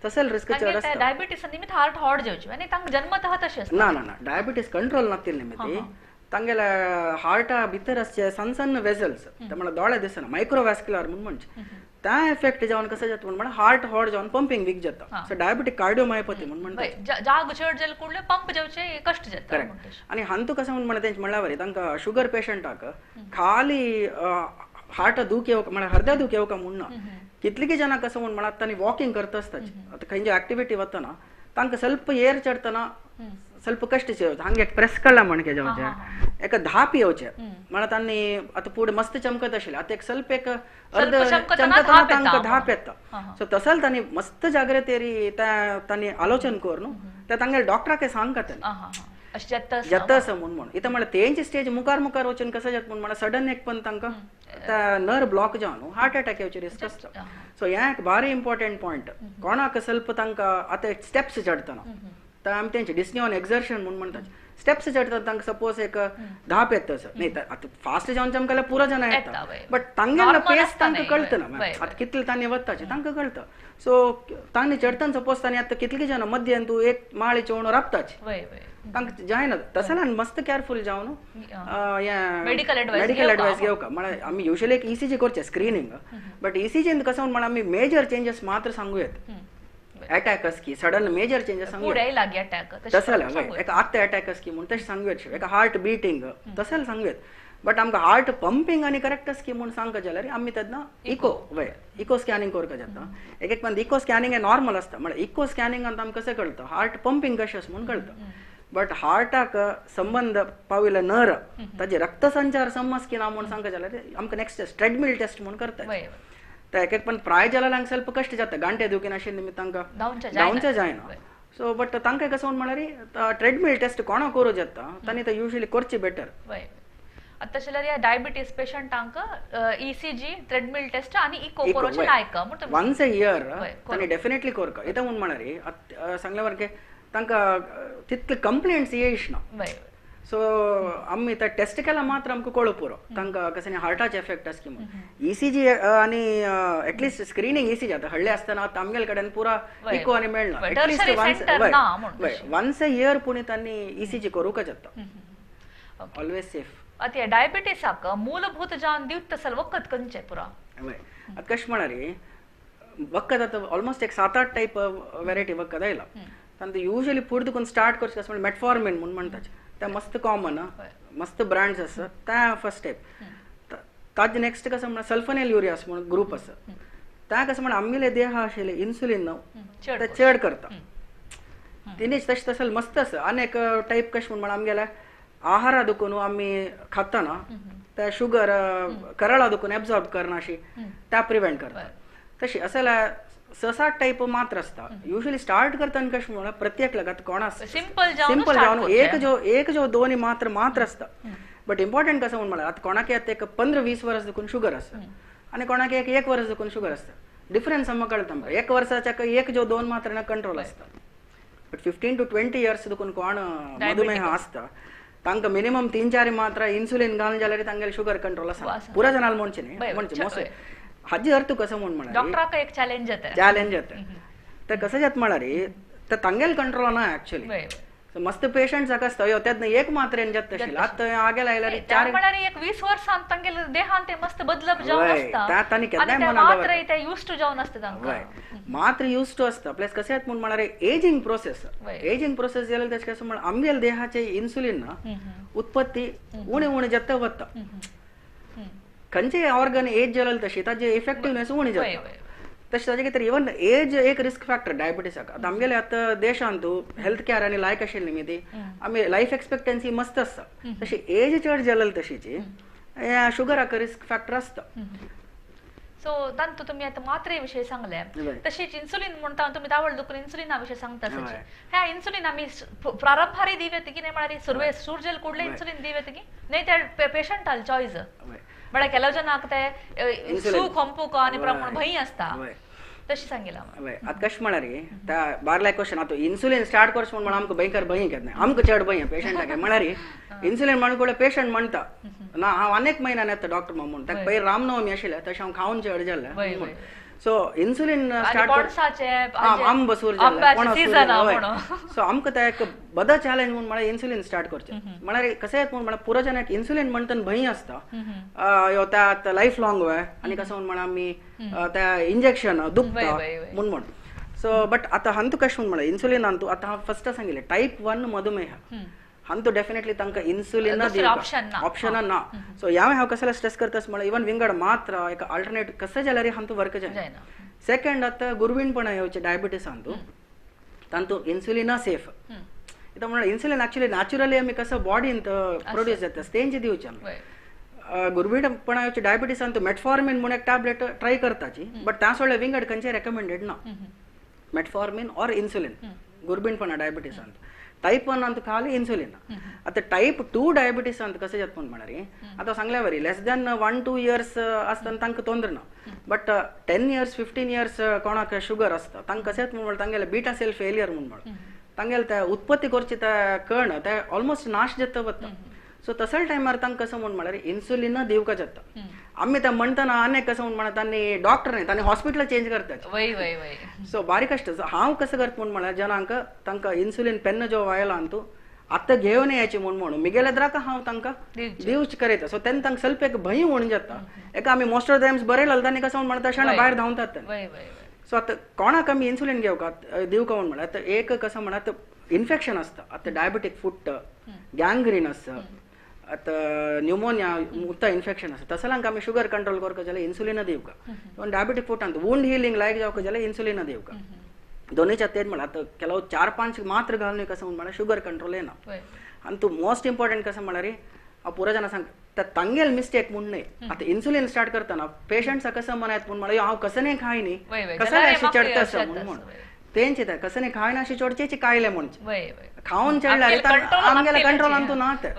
S2: तसेल रिस्क चड आसता
S1: डायबिटीस निमित्त हार्ट हॉड जावचे आनी तांकां जन्मतः तशें आसता
S2: ना ना ना डायबिटीस कंट्रोल नातिल्ले निमित्त तांगेले हार्टा भितर आसचे सन्न सन्न वेसल्स ते म्हळ्यार दोळे दिसना मायक्रोवॅस्क्युलर म्हूण म्हणचे त्या एफेक्ट जावन कसं जाता म्हण हार्ट हॉड जावन पंपिंग वीक जाता सो डायबेटीक कार्डियोमायोपॅथी म्हूण म्हणटा
S1: जाग चड जाले कुडले पंप जावचे कश्ट जाता
S2: करेक्ट आनी हांतू कसं म्हूण म्हणटा तेंचे म्हणल्यार बरें तांकां शुगर पेशंटाक खाली हार्ट दूख येवका म्हळ्यार हृदय दूख येवका म्हूण ना कितलीं जाणां कसं म्हूण म्हळ्यार तांणी वॉकिंग करता आसताची आतां खंयची एक्टिविटी वतना तांकां ಸ್ವಲ್ಪ ಏರ್ चडतना ಸ್ವಲ್ಪ कश्ट येवचे हांगा एक प्रेस काडला म्हणके जावचे एका धाप येवचे म्हळ्यार तांणी आतां फुडें मस्त चमकत आशिल्लें आतां एक ಸ್ವಲ್ಪ एक अर्द चमकतना तांकां धाप येता सो तसल तांणी मस्त जाग्रतेरी तांणी आलोचन करून ते तांगेले डॉक्टराक सांगता तांणी जाता आसा म्हूण म्हणून इथं म्हळ्यार तेंची स्टेज मुखार मुखार वचून कसं जाता म्हूण म्हळ्यार सडन एक पण तांकां त्या नर ब्लॉक जावन हार्ट अटॅक येवचे रिस्क आसता सो हें एक भारी इम्पॉर्टंट पॉयंट कोणाक ಸ್ವಲ್ಪ तांकां आतां स्टेप्स चडटना तर आमी तेंचे डिस्नी ऑन एक्झर्शन म्हूण म्हणटात स्टेप्स चडटा तांकां सपोज एक धाप येता तसो न्ही आतां फास्ट जावन आमकां पुरो जाणां येता बट तांगेले पेस तांकां कळतना आतां कितले तांणी वताचे तांकां कळटा सो तांणी चडटना सपोज तांणी आतां कितली जाणां मध्यान तूं एक माळी चोवन राबताचे तांकां जायना तसल्यान मस्त केअरफूल जावन मेडिकल एडवायस घेवका म्हळ्यार आमी युजली एक ईसीजी करचे स्क्रिनींग बट ईसीजीन कसं म्हळ्यार आमी मेजर चेंजेस मात्र सांगू येत अटॅक की सडन मेजर चेंजेस सांगू तसल्यार एक आत्ता अटॅक की म्हूण तशें सांगू येत एक हार्ट बिटींग तसल्यार सांगू येत बट आमकां हार्ट पंपिंग आनी करेक्ट की म्हूण सांगका जाल्यार आमी तेन्ना इको वय इको स्कॅनिंग करपाक जाता एक एक पण इको स्कॅनिंग हें नॉर्मल आसता म्हळ्यार इको स्कॅनिंगान आमकां कशें कळटा हार्ट पंपिंग कशें आसा म्हूण कळटा बट हार्टाक संबंद पाविल्ले नर ताजे रक्तसंचार समज की ना म्हूण सांगका जाल्यार आमकां नेक्स्ट ट्रेडमिल टेस्ट म्हूण करता ते एक एक पण प्राय जाल्यार ಸ್ವಲ್ಪ कश्ट जाता गांठे दुखी नाशिल्ले निमित्त तांकां धांवचें जायना सो बट तांकां कसं म्हळ्यार ट्रेडमिल टेस्ट कोणा करूं जाता तांणी ते युजली करची बेटर
S1: आतां जाल्यार ह्या डायबिटीस पेशंटांक ईसीजी ट्रेडमिल टेस्ट आनी इको करूचे लायक
S2: वन्स अ इयर तांणी डेफिनेटली करका इथं म्हूण म्हळ्यार सांगल्या सारकें तांकां तितले कंप्लेंट्स येयश ना सो आमी ते टेस्ट केला मात्र आमकां कळो पुरो तांकां कशें हार्टाचे एफेक्ट आसा की म्हूण ईसीजी आनी एटलिस्ट स्क्रिनींग ईसीजी आतां हडले आसतना आतां आमगेले कडेन पुरा इको आनी मेळना एटलिस्ट वन्स अ इयर पूण तांणी ईसीजी करूंक जाता ऑलवेज सेफ
S1: आतां डायबिटीसाक मूलभूत जावन दिवता तसले वखद खंयचें पुरा
S2: हय आतां कशें म्हळ्यार वखद आतां ऑलमोस्ट एक 7-8 टायप वेरायटी वखद आयला तांकां युजली फुडें दुखून स्टार्ट करचें कशें म्हळ्यार मेटफॉर्मिन म्हूण म्हणटाचे ते मस्त कॉमन मस्त ब्रँड्स आसा त्या फर्स्ट स्टेप ताजे नेक्स्ट कसं म्हळ्यार सल्फनेल युरियास म्हणून ग्रूप आसा त्या कसं म्हळ्यार आमगेले देह आशिल्ले इन्सुलीन ते चड करता तिनेच तशें तसले मस्त आसा आनी एक टायप कशें म्हूण म्हळ्यार आमगेले आहारा दुखून आमी खातना त्या शुगर करळा दुखून एब्जॉर्ब करना अशी त्या प्रिवेंट करता तशी असल्या 6-7 टायप मात्र आसता युजली स्टार्ट करतना कशें म्हळ्यार प्रत्येक लगात कोण आसता सिंपल जावन एक जो दोन मात्र मात्र आसता बट इम्पॉर्टंट कसं म्हूण म्हळ्यार आतां कोणाक आतां एक 15-20 वर्स देखून शुगर आसता आनी कोणाक एक एक वर्स देखून शुगर आसता डिफरन्स आमकां कळटा आमकां एक वर्साच्या एक जो दोन मात्र कंट्रोल आसता बट 15 to 20 years देखून कोण मधुमेह आसता तांकां मिनिमम 3-4 मात्रा इन्सुलीन घालून जाल्यार तांगेले शुगर कंट्रोल आसा पुरा जाणां म्हणचें न्ही म्हणचें मोस्टली हाजे अर्थ कसो म्हूण म्हळ्यार
S1: डॉक्टराक एक चॅलेंज जाता,
S2: चॅलेंज जाता. ते कसं जाता म्हळ्यार ते तांगेल कंट्रोल ना ऍक्च्युली. मस्त पेशंट जाका आसता यो तेन्ना एक मात्रेन जाता आशिल्लें, आतां आगेल आयल्यार चार
S1: म्हळ्यार एक 20 वर्सां तांगेले देहान ते मस्त बदलप जावन आसता,
S2: तांणी केन्नाय
S1: मात्र ते युज टू जावन आसता तांकां,
S2: मात्र युज टू आसता. प्लस कशें म्हूण म्हळ्यार एजिंग प्रोसेस, एजिंग प्रोसेस जाल्यार तेजें कशें म्हळ्यार आमगेले देहाचे इन्सुलीन उत्पत्ती उणें उणें जाता वता. खंयचे ऑर्गन एज जालें तशी ताजे इफेक्टिवनेस उणें जाता. तशें ताजे खातीर इवन एज एक रिस्क फॅक्टर डायबिटीसाक. आतां आमगेले आतां देशांत हेल्थ केअर आनी लायक आशिल्ली न्ही ती, आमी लायफ एक्सपेक्टन्सी मस्त आसता, तशी एज चड जालेली तशीची शुगराक रिस्क फॅक्टर आसता.
S1: सो तांतू तुमी आतां मात्रे विशय सांगले, तशीच इन्सुलीन म्हणटा तुमी तावळ दुखून इन्सुलिना विशय सांगता. ह्या इन्सुलीन आमी प्रारंभारी दिवयत की नाही म्हळ्यार सुरवे सुरजेल कुडले इन्सुलीन दिवयत की नाही त्या पेशंटाल चॉयस म्हळ्यार ಕೆಲವು ಜನ ते सूख हंपूक आनी प्रमाण भंय आसता, तशी सांगिला.
S2: आतां कशें म्हळ्यार त्या बारलाय क्वेश्चन आतां इन्सुलीन स्टार्ट करचें म्हूण आमकां भंयकर भंय केन्ना आमकां चड भंय पेशंटाक म्हळ्यार इन्सुलीन म्हणून कडेन पेशंट म्हणटा ना हांव अनेक म्हयन्यान येता डॉक्टर म्हूण, ताका पयर रामनवमी आशिल्लें तशें हांव खावन चड जालें. सो इन्सुलीन स्टार्ट आंब सूर जालें, सो आमकां ते एक बदो चॅलेंज म्हूण म्हळ्यार इन्सुलीन स्टार्ट करचें म्हळ्यार कशें येता म्हूण म्हळ्यार पुरो जनाक इन्सुलीन म्हणटना भंय आसता, यो त्या आतां लायफ लॉंग वय आनी कसो म्हूण म्हळ्यार आमी त्या इंजेक्शन दुखता म्हूण म्हण. सो बट आतां हांतू कशें म्हूण म्हळ्यार इन्सुलीन हांतू आतां हांव फस्ट सांगिल्लें टायप 1 मधुमेह हांतू डेफिनेटली तांकां इन्सुलीन ऑप्शन ना. सो ह्या हांव कसले स्ट्रेस करता म्हळ्यार इवन विंगड मात्र एक अल्टरनेट कशें जाल्यार हांतू वर्क जायना. सेकंड आतां गुरवीणपणा येवचें डायबिटीस हांतू तांतू इन्सुलिना सेफ. आतां म्हळ्यार इन्सुलीन एक्चुअली नॅचरली आमी कसो बॉडींत प्रोड्यूस जाता तेंचे दिवचें आमी. गुरवीणपणा येवचें डायबिटीस हांतू मेटफॉर्मीन म्हूण एक टॅबलेट ट्राय करताची, बट त्या सोडल्यार विंगड खंयचें रेकमेंडेड ना, मेटफॉर्मीन ऑर इन्सुलीन गुरबीणपणा डायबिटीस हांतू. टायप 1 अंत खाली इन्सुलीन. आतां टायप 2 डायबिटीस अंत कशें जाता म्हूण म्हळ्यार आतां सांगल्या वरी लेस दॅन 1-2 इयर्स आसतना तांकां तोंदर ना, बट 10 इयर्स 15 इयर्स कोणाक शुगर आसता तांकां कशें म्हूण म्हळ्यार तांगेले बीटा सेल फेलियर म्हूण म्हळ्यार तांगेले ते उत्पत्ती करची ते कण ते ऑलमोस्ट नाश जाता वता. सो तसल्या टायमार तांकां कसो म्हूण म्हळ्यार इन्सुलीन दिवका जाता. आमी ते म्हणटना आनी कसो म्हूण म्हळ्यार तांणी डॉक्टर न्ही तांणी हॉस्पिटल चेंज करतात. सो बारीक आसता. हांव कसो करता म्हूण म्हळ्यार जनांक तांकां इन्सुलीन पेन्न जो आयला न्हू आतां घेवन यायची म्हूण म्हणून मिगेले द्राका हांव तांकां दिवच करयता. सो तेन्ना तांकां स्वल्प एक भंय म्हणून जाता. एका आमी मोस्ट ऑफ टायम्स बरें लागता आनी कसो म्हूण म्हणटा तशें भायर धांवतात. सो आतां कोणाक आमी इन्सुलीन घेवका दिवका म्हूण म्हळ्यार आतां एक कसो म्हळ्यार आतां इन्फेक्शन आसता, आतां डायबेटीक फूट गँग्रीन आसता, आतां न्युमोनिया मुत्ता इन्फेक्शन आसता, तसल्यांक आमी शुगर कंट्रोल करपाक जाल्यार इन्सुलीन दिवका. इवन डायबेटीक फुटांत वुंड हिलींग लायक जावका जाल्यार इन्सुलीन दिवका. दोनीच्या तेच म्हळ्यार आतां ಕೆಲವು 4-5 मात्र घालून कसं म्हळ्यार शुगर कंट्रोल येना. आनी तूं मोस्ट इम्पॉर्टंट कसं म्हळ्यार हांव पुरो जाणां सांग त्या तांगेल मिस्टेक म्हूण न्हय. आतां इन्सुलीन स्टार्ट करतना पेशंट्सा कसं म्हणायत म्हूण म्हळ्यार हांव कसं न्ही खाय न्ही कसं अशें चडटा आसा म्हूण म्हण तेंचे ते कसं न्ही खायना अशें चडचें कायलें म्हणचें खावन चडल्यार आमगेल्या कंट्रोलान तूं ना तें.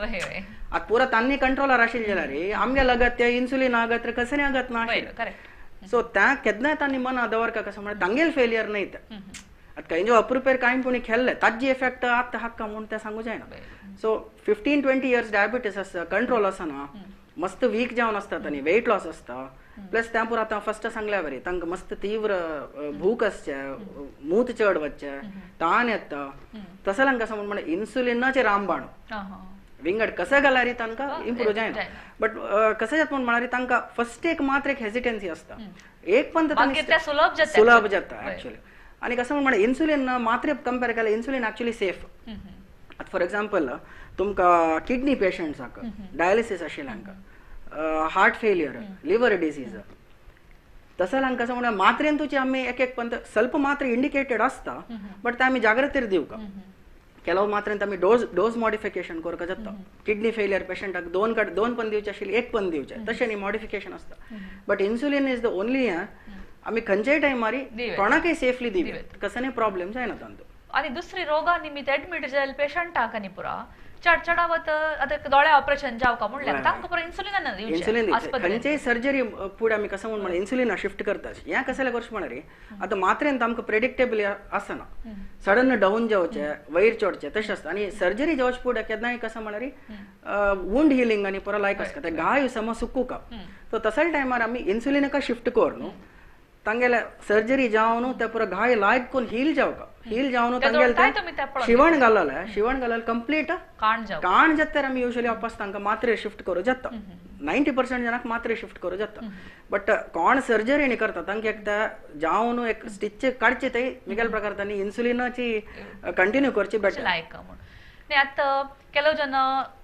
S2: आतां पुरो तांणी कंट्रोलार आशिल्लें जाल्यार आमगे लगत ते इन्सुलीन आगत कसं न्ही आगत ना आशिल्लें. सो त्या केन्नाय तांणी मना दवरका कसं म्हळ्यार तांगेल फेलियर न्हय तें. आतां खंय जो अप्रुपेर कांय कोणी खेल्लें ताजी इफेक्ट आतां हाक्का म्हूण तें सांगू जायना. सो 15-20 इयर्स डायबिटीस आसता कंट्रोल आसना, मस्त वीक जावन आसता तांणी, वेट लॉस आसता, प्लस त्या पुरो आतां फस्ट सांगल्या बरी तांकां मस्त तीव्र भूक आसचें, मूत चड वचचें, ताण येता, तसल्यांक कसं म्हूण म्हळ्यार इन्सुलिनाचें रामबाण विंगड कसं घाल्यार तांकां इम्प्रूव जायना. बट कसं जाता म्हूण म्हळ्यार तांकां फस्ट एक मात्र एक हेजिटन्सी आसता, एक पण सुलभ जाता एक्चुअली. आनी कसं म्हूण म्हळ्यार इन्सुलीन मात्रे कंपेर केल्यार इन्सुलीन एक्चुअली सेफ. आतां फॉर एग्जाम्पल तुमकां किडनी पेशंट्साक डायलिसीस आशिल्ल्यांक, हार्ट फेलियर, लिवर डिसीज, तसल्यांक कसं म्हळ्यार मात्रेन तुजी आमी एक एक पण स्वल्प मात्र इंडिकेटेड आसता, बट ते आमी जागृतीर दिवका. ಕೆಲವು मात्रेन आमी डोज मॉडिफिकेशन करपाक जाता. किडनी फेलियर पेशंटाक दोन पण दिवचे आशिल्ले एक पण दिवचे तशें न्ही मॉडिफिकेशन आसता. But insulin is the only आमी खंयच्याय टायमार कोणाकय सेफली दिवया, कसले प्रॉब्लेम जायना तांतूं.
S1: आनी दुसरी रोगा निमित्त एडमीट जाल्ले पेशंटाक आनी पुरा चड चडावत आतां दोळे ऑपरेशन जावका म्हणल्यार तांकां पुरो इन्सुलिन
S2: इन्सुलिन खंयचेय सर्जरी फुडें आमी कसं म्हण इन्सुलिन शिफ्ट करता. हें कसलें करचें म्हणल्यार आतां मात्रेन आमकां प्रेडिक्टेबल आसना, सडन डावन जावचें वयर चडचें तशें आसता. आनी सर्जरी जावचे फुडें केन्नाय कसं म्हणल्यार वुंड हिलिंग आनी पुरो लायक आसता, ते घाय समज सुकूका. सो तसल्या टायमार आमी इन्सुलिनाका शिफ्ट कर न्हू, तांगेले सर्जरी जावन ते पुरो घाय लायक करून हील जावका, हील जावन तांगेले शिवण घालले, शिवण घालले कंप्लीट काण जाता. आमी युजली वापस तांकां मात्रे शिफ्ट करूं जाता, 90% जणांक मात्रे शिफ्ट करूं जाता. बट कोण सर्जरी न्ही करता तांकां एक जावन एक स्टिच काडचे ते मिगेल प्रकार तांणी इन्सुलिनाची कंटिन्यू करची बेटर
S1: लायक म्हूण. न्ही आतां ಕೆಲವು ಜನ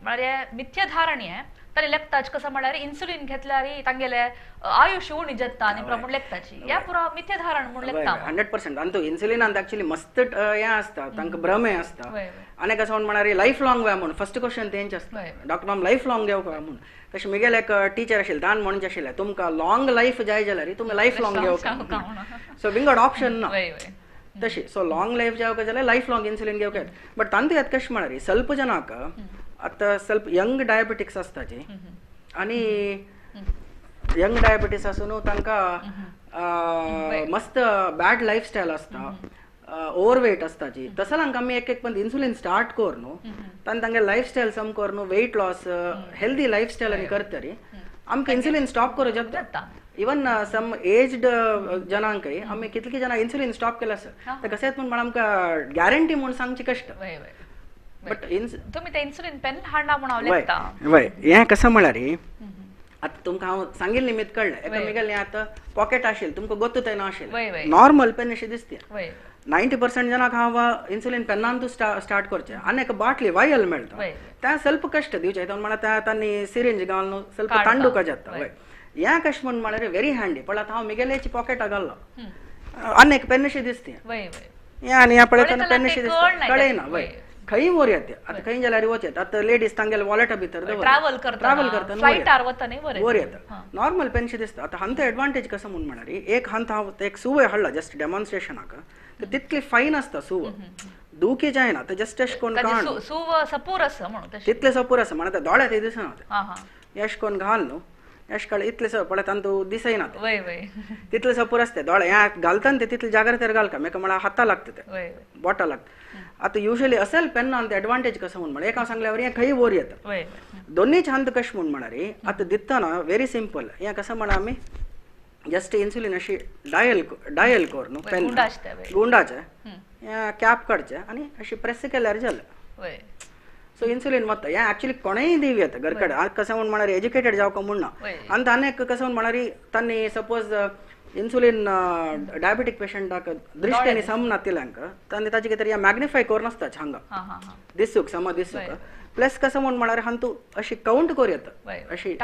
S1: म्हळ्यार मिथ्याधारणी ताणी लेखताच कसं म्हळ्यार इन्सुलिन घेतल्यार तांगेले आयुष्य उणी जाता आनी प्रमाण लेखताची, ह्या पुरो मिथ्याधारण म्हूण लेखता.
S2: 100% आनी तो इन्सुलिनान एक्चुअली मस्त हें आसता, तांकां भ्रम आसता. आनी कसं म्हण लायफ लॉंग व्या म्हूण फर्स्ट क्वेश्चन तेंचे आसता, डॉक्टर मॅम लायफ लॉंग घेवका म्हूण. तशें मिगेले एक टिचर आशिल्ले ताण म्हणचे आशिल्लें तुमकां लॉंग लायफ जाय जाल्यार तुमी लायफ लॉंग घेवका, सो विंगड ऑप्शन ना तशी. सो लॉंग लायफ जावका जाल्यार लायफ लॉंग इन्सुलिन घेवका. बट तांतू येता कशें म्हळ्यार ಸ್ವಲ್ಪ जनाक आतां ಸ್ವಲ್ಪ यंग डायबिटीक्स आसताची आनी यंग डायबिटीस आसून तांकां मस्त बॅड लायफस्टायल आसता, ओवरवेट आसताची, तसल्यांक आमी एक एक पण इन्सुलिन स्टार्ट कर न्हू, तांणी तांगे लायफस्टायल सम कर न्हू, वेट लॉस हेल्दी लायफस्टायल आनी करतरी आमकां इन्सुलिन स्टॉप करूं जाता. इवन सम एज्ड जनांकय आमी कितली जाणां इन्सुलिन स्टॉप केलें आसा, ते कशें म्हूण आमकां गॅरंटी म्हूण सांगची कश्ट. बट
S1: तुमी ते इन्सुलिन पेन हाडला म्हूण हांव लेखता.
S2: वय हें कसं म्हळ्यार आतां तुमकां हांव सांगिल्लें निमित्त कळ्ळें. एकामेकाले आतां पॉकेट आशिल्लें तुमकां गोत्तू तें नाशिल्लें, नॉर्मल पेन अशें दिसता. 90% जनांक हांव इन्सुलिन पेन्नान तूं स्टार्ट करचें. आनी एक बाटली वायल मेळटा तें ಸ್ವಲ್ಪ कश्ट दिवचें, म्हणल्यार तांणी सिरिंज घालून ಸ್ವಲ್ಪ तांडुका जाता. वय हें कशें म्हण म्हळ्यार व्हेरी हँडी. पण आतां हांव मिगेलेची पॉकेटाक घाल्लो आनी एक पेन अशें दिसता हें, आनी हें पळयतना पेन अशें दिसता कळयना. वय खंय व्हर येता आतां खंय जाल्यार वचत आतां लेडीज तांगेले वॉलेटा भितर
S1: ट्रॅव्हल करता, फ्लायटार वतना
S2: वर येता नॉर्मल पेनशी दिसता. आतां हांचो एडवांटेज कसो म्हूण म्हळ्यार एक हांत हांव एक सुवय हाडला जस्ट डेमॉन्स्ट्रेशनाक, तितली फायन आसता सुव, दुखी जायना, ते जस्ट अशें कोण घाल
S1: सुव सपूर आसा म्हणून
S2: तितले सपूर आसा म्हणटा दोळ्यात दिसना, अशें कोण घाल न्हू अशें कळ इतले स पळयत तांतू दिसना तितले सपूर आसता दोळे हें घालता ते तितले जाग्रतेर घालका म्हाका म्हळ्यार हाता लागता ते बोटा लागता. आतां युजली असेल पेन्ना एडवांटेज कसो म्हूण म्हळ्यार एक हांव सांगल्यावर हें खंय वोर येता दोन्ही छान कशें म्हूण म्हळ्यार आतां दितना व्हेरी सिंपल. हें कसं म्हळ्यार आमी जस्ट इन्सुलिन अशी डायल डायल कर न्हू पेन गुंडाचें हें कॅप काडचें आनी अशी प्रेस केल्यार जालें. सो इन्सुलिन वता हें एक्चुअली कोणेय दिवं येता घर कडेन. आतां कसं म्हूण म्हळ्यार एज्युकेटेड जावका म्हूण ना, आनी ताणें कसं म्हूण म्हळ्यार तांणी सपोज इन्सुलिन डायबेटीक पेशंटाक दृश्टीन सम नातिल्यांक तांणी ताजे कितें मॅग्निफाय करून आसता हांगा दिसूक सम दिसूक. प्लस कसं म्हूण म्हळ्यार हांतू अशी कावंट करूं येता अशी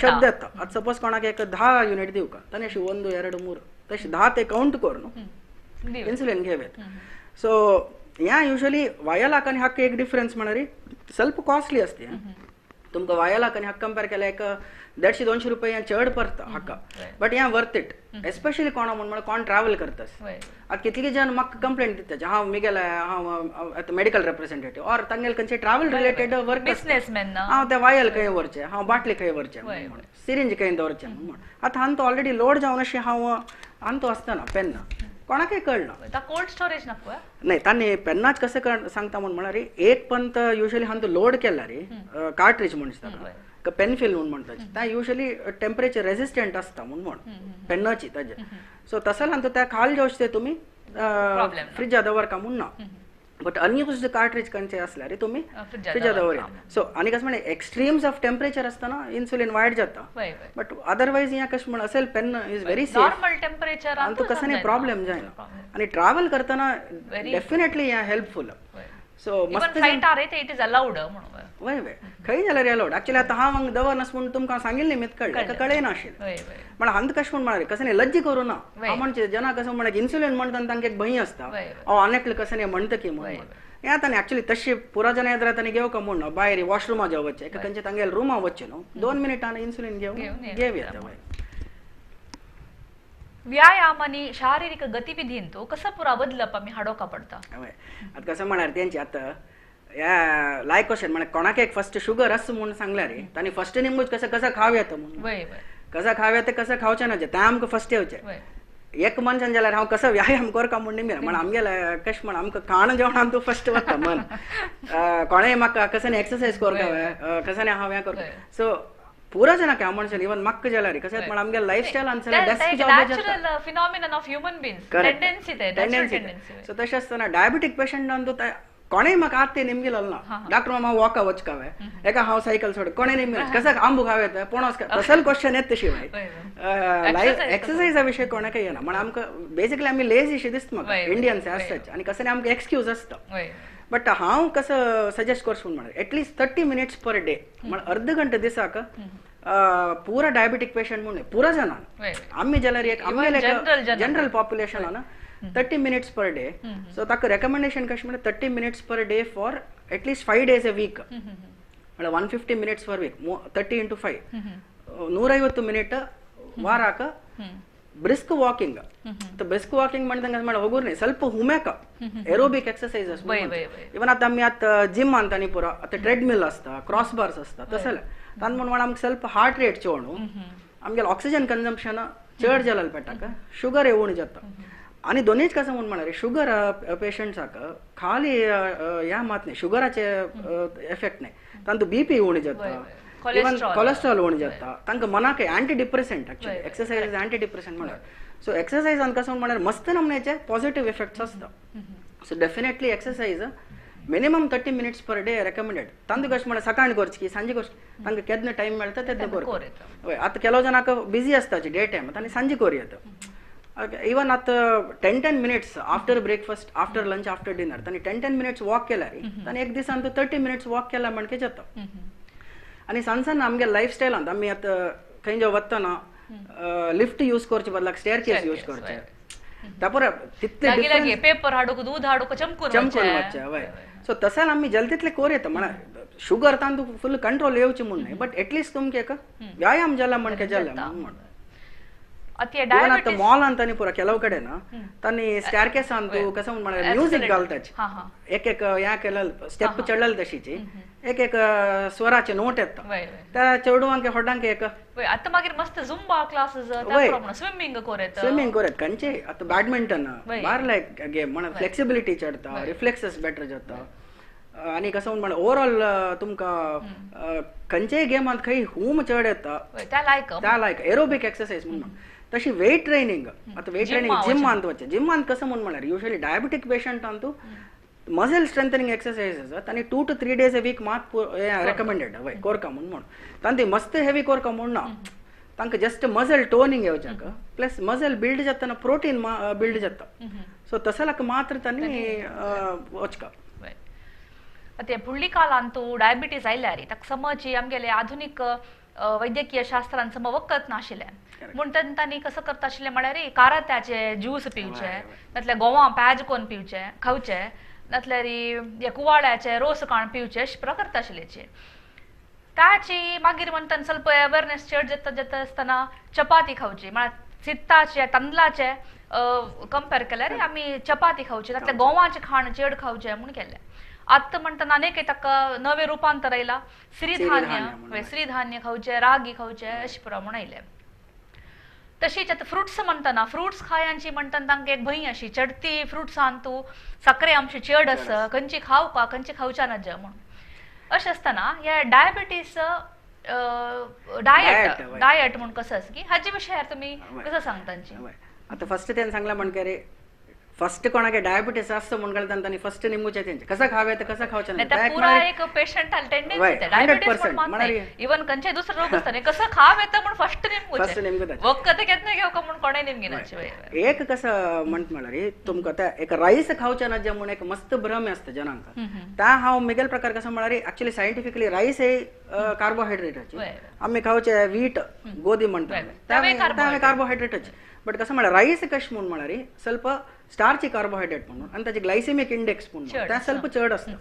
S2: शब्द येता. आतां सपोज कोणाक एक 10 युनिट दिवका ताणें अशी 1 2 3 तशें 10 ते कावंट करून इन्सुलिन घेव येता. सो हें युजली वायलाक आनी हाका एक डिफरन्स म्हळ्यार ಸ್ವಲ್ಪ कॉस्टली आसता. तुमकां वायलाक आनी हाका कंपेर केल्यार एक 150-200 रुपये हें चड पडटा हाका, बट हें वर्थ it. Especially कोणा म्हूण म्हळ्यार कोण ट्रॅव्हल करता आतां कितले जण म्हाका कंप्लेंट दिता हांव मिगेले हांव आतां मेडिकल रिप्रेझेंटेटिव्ह ऑर तांगेले खंयचे ट्रॅव्हल रिलेटेड वर्क
S1: बिजनेसमॅन,
S2: हांव ते वायल खंय व्हरचें, हांव बाटली खंय व्हरचें, सिरिंज खंय दवरचें म्हूण. आतां हांतो ऑलरेडी लोड जावन अशें हांव हांतो आसतना पेन्ना कोणाकय कळना.
S1: कोल्ड स्टोरेज नको
S2: नाही तांणी पेन्नाच कशें सांगता म्हूण म्हळ्यार एक पंत युजली हांतो लोड केल्यार कार्ट्रीज म्हणटा ताका पेनफिल म्हूण म्हणटा तें युजली टेम्परेचर रेजिस्टंट आसता म्हूण म्हण पेन्नाची ताजे. सो तसो हांतो त्या खाल जावचे ते तुमी फ्रिजा दवरका म्हूण ना, बट अनयुज्ड कार्ट्रीज खंयचे आसल्यार तुमी फ्रिजा दवरया. सो आनी कशें म्हणलें एक्स्ट्रीम्स ऑफ टेम्परेचर आसतना इन्सुलिन वायट जाता, बट अदरवायज हें कशें म्हण असेल pen is very safe
S1: normal temperature
S2: आनी कसो न्ही प्रॉब्लेम जायना आनी ट्रॅव्हल करतना डेफिनेटली हें हेल्पफूल. सो मस्त
S1: it is allowed म्हणून
S2: वय वय खंय जाल्यार अलावड. एक्चुअली आतां हांव हांगा दवरनास म्हूण तुमकां सांगिल्लें निमित्त कळ्ळें कळयनाशिल्लें. पण हांत कशें म्हूण म्हळ्यार कसं न्ही लज्जा करूं ना. हांव म्हणचें जना कसं म्हळ्यार इन्सुलिन म्हणटा तांकां एक भंय आसता हांव आनी कसं न्ही म्हणटा की म्हूण. हें आतां न्ही एक्चुअली तशें पुरा जाणां येता तांणी घेवका म्हूण ना, भायर वॉशरुमा जावं वचचें खंयचे तांगेले रुमा वचचें न्हू, 2 मिनटान इन्सुलिन घेवन घेव येता. वय
S1: व्यायाम आनी शारीरिक गतिविधींतू कसं पुरा बदलप आमी हाडोवका पडटा.
S2: हय आतां कसं म्हळ्यार तेंचे आतां लायक क्वेश्चन म्हणजे कोणाक एक फर्स्ट शुगर आसा म्हूण सांगल्यार तांणी फर्स्ट निमगूच कसं कसं खाव येता म्हणून कसं खाव येता कसं खावचें ना तें आमकां फर्स्ट येवचें. एक मनशान जाल्यार हांव कसो व्यायाम करका म्हूण निमगें म्हण आमगेलें कशें म्हण आमकां खाण जेवण आमकां फर्स्ट वता मन कोणें म्हाका कसं एक्सरसायज करका कसं हांव हें करता सो पुरा जाणां काय मनशान इवन म्हाका जाल्यार कशें म्हण आमगे lifestyle desk
S1: natural phenomenon of human beings tendency
S2: tendency. So तशें आसतना डायबिटीक पेशंटान तूं कोणें म्हाका आतां तें निमगेलो ना डॉक्टर मामा वॉका वचकावे एका हांव सायकल सोड कोणें निमगेलो कसं आंबू खाव येता पणस तसल क्वेश्चन येता तशी लायफ एक्सरसायजा विशय कोणाकय येना म्हण आमकां बेसिकली आमी लेजी शी दिसता म्हाका इंडियन्स आसताच आनी कसं आमकां एक्सक्यूज आसता. बट हांव कसं सजेस्ट करचो म्हण at least 30 minutes per day म्हण अर्द घंटे दिसाक पुरा डायबिटीक पेशंट म्हणून पुरा जाणां आमी जाल्यार एक आमगेले जनरल पॉप्युलेशनान 30 minutes per day. So ताका रेकमेंडेशन कशें म्हणल्यार 30 minutes per day for at least 5 days a week म्हळ्यार 150 minutes per week 30 into 5 150 minute ವಾರಾಕ brisk walking. Brisk walking ಮಾಡಿದಂಗೆ ಮಾಡಿ ಹೋಗೋರ್ನಿ ಸ್ವಲ್ಪ ಹುಮ್ಯಾಕ ಏರೋಬಿಕ್ ಎಕ್ಸರ್ಸೈಸಸ್ ಇವನ್ ಆತ आमी आतां जिम ಅಂತಾನೆ ಪೂರ आतां ट्रेडमिल आसता क्रॉस बार्स आसता तसले तान म्हण आमकां ಸ್ವಲ್ಪ हार्ट रेट चड आमगेले ऑक्सिजन कन्जम्पशन चड जाल्यार पेटाक शुगर उणें जाता. आनी दोनीच कसं म्हूण म्हळ्यार शुगर पेशंट्साक खाली ह्या मात न्ही शुगराचे एफेक्ट न्ही तांतूं बीपी उणें जाता इवन कोलेस्ट्रॉल उणें जाता तांकां मनाक anti depressant actually exercise is anti depressant म्हळ्यार. सो एक्सरसायजान कसं म्हळ्यार मस्त नमण्याचे पॉझिटिव्ह इफेक्ट्स आसता. So definitely exercise minimum 30 minutes per day recommended. तांतूं कशें म्हळ्यार सकाळीं करची सांजे करची तांकां केन्ना टायम मेळटा तेन्ना करता. हय आतां ಕೆಲವು जनाक बिजी आसता डे टायम तांणी सांजे करूं येता. इवन आतां 10-10 minutes after breakfast after lunch after dinner तांणी 10-10 मिनिट्स वॉक केल्यार तांणी एक दिसान 30 मिनिट्स वॉक केल्या म्हणके जाता. आनी सान सान आमगे लायफ स्टायलांत आमी आतां खंय जो वतना लिफ्ट यूज करचे बदलाक स्टेयर केस यूज करचे तापर तितले
S1: पेपर हाडूक दूध हाडूक चमकून
S2: चमकून वचचे. हय सो तसाल आमी जल तितले कोर येता म्हळ्यार शुगर तांतूं फुल कंट्रोल येवची म्हूण न्हय बट एटलिस्ट तुमकां एक व्यायाम जाला म्हणके जाला म्हूण. आतां मॉलान तांणी पुरा ಕೆಲವು ಕಡೆ तांणी स्टेयर केसान तूं कसं म्हळ्यार म्युजीक घालताच एक एक ह्या केलं स्टेप चडलेले तशीची एक एक स्वराचे नोट येता त्या चेडवांक होडांक एक
S1: आतां मागीर मस्त झुंबा क्लासेस स्विमिंग कोर येता
S2: स्विमिंग कोर येता खंयचे आतां बॅडमिंटन बार लायक गेम म्हण फ्लेक्सिबिलिटी चडता रिफ्लेक्सेस बेटर जाता आनी कसं म्हण ओवरऑल तुमकां खंयचेय गेमांत खंय हूम चड येता त्या लायक एरोबिक एक्सरसायज म्हूण. तशी वेट ट्रेनिंग आतां वेट ट्रेनिंग जिमांत वचचें जिमांत कसं म्हूण म्हळ्यार युजली डायबिटीक पेशंटान तूं मसल स्ट्रेंथनिंग एक्सरसाइज आनी 2 to 3 days a week मात रेकमेंडेड हय कोरका म्हूण म्हूण तांती मस्त हेवी कोरका म्हूण ना तांकां जस्ट मसल टोनिंग येवच्याक प्लस मसल बिल्ड जातना प्रोटीन बिल्ड जाता सो तसलाक मात्र तांणी वचका.
S1: आतां फुडली काळांत डायबिटीज आयल्यार ताका समज आमगेले आधुनीक वैद्यकीय शास्त्रान सम वखद नाशिल्लें म्हूण तांणी कसं करता आशिल्लें म्हळ्यार कारात्याचे ज्यूस पिवचे नातल्यार गोवा पॅज कोन्न पिवचे खावचे नातल्यार हे कुवाळ्याचे रोस काण पिवचे अशें पुरो करता आशिल्ले. ताची मागीर म्हणटा ಸ್ವಲ್ಪ अवेरनेस चड जाता जाता आसतना चपाती खावची म्हळ्यार सित्ताचे तांदळाचे कंपेर केल्यार आमी चपाती खावची नातल्यार गोवाचें खाण चड खावचें म्हूण केल्लें. आतां म्हणटा आनीक ताका नवें रुपांतर आयलां श्रीधान्य श्रीधान्य खावचें रागी खावचें अशें पुरो म्हूण आयलें. तशीच आतां फ्रुट्स म्हणटना फ्रुट्स खायांची म्हणटना तांकां एक भंय अशी चडती फ्रुट्सान तूं साकरे आमची चड आसा खंयची खावपा खंयची खावच्या ना म्हूण. अशें आसतना हे डायबिटीज डायट डायट म्हूण कसं आसा की हाजे विशयार तुमी कसं सांगता?
S2: आतां फर्स्ट तेणें सांगलां म्हणटकीर फर्स्ट कोणाक डायबिटीस आसता म्हूण कळटा तांणी फर्स्ट निमूचे तेंचे कसं खावे तर कसं खावचें
S1: नाही. पुरा एक पेशंट टेंडन्सी डायबिटीस इवन खंयचे दुसरो रोग आसता कसं खाव येता म्हूण फर्स्ट निमूचे वखद केन्ना घेवका म्हूण कोणें निमगिनाचे.
S2: एक कसं म्हणट म्हळ्यार तुमकां त्या एक रायस खावचें ना म्हूण एक मस्त भ्रम आसता जनांक त्या हांव मिगेल प्रकार कसं म्हळ्यार एक्चुअली सायंटिफिकली रायस हे कार्बोहायड्रेटाचे आमी खावचे वीट गोदी म्हणटा त्या कार्बोहायड्रेटाचे बट कसं म्हळ्यार रायस कशें म्हूण म्हळ्यार ಸ್ವಲ್ಪ स्टार्ची कार्बोहायड्रेट म्हणून आनी ताचे ग्लायसेमिक इंडेक्स म्हणून त्या ಸ್ವಲ್ಪ चड आसता.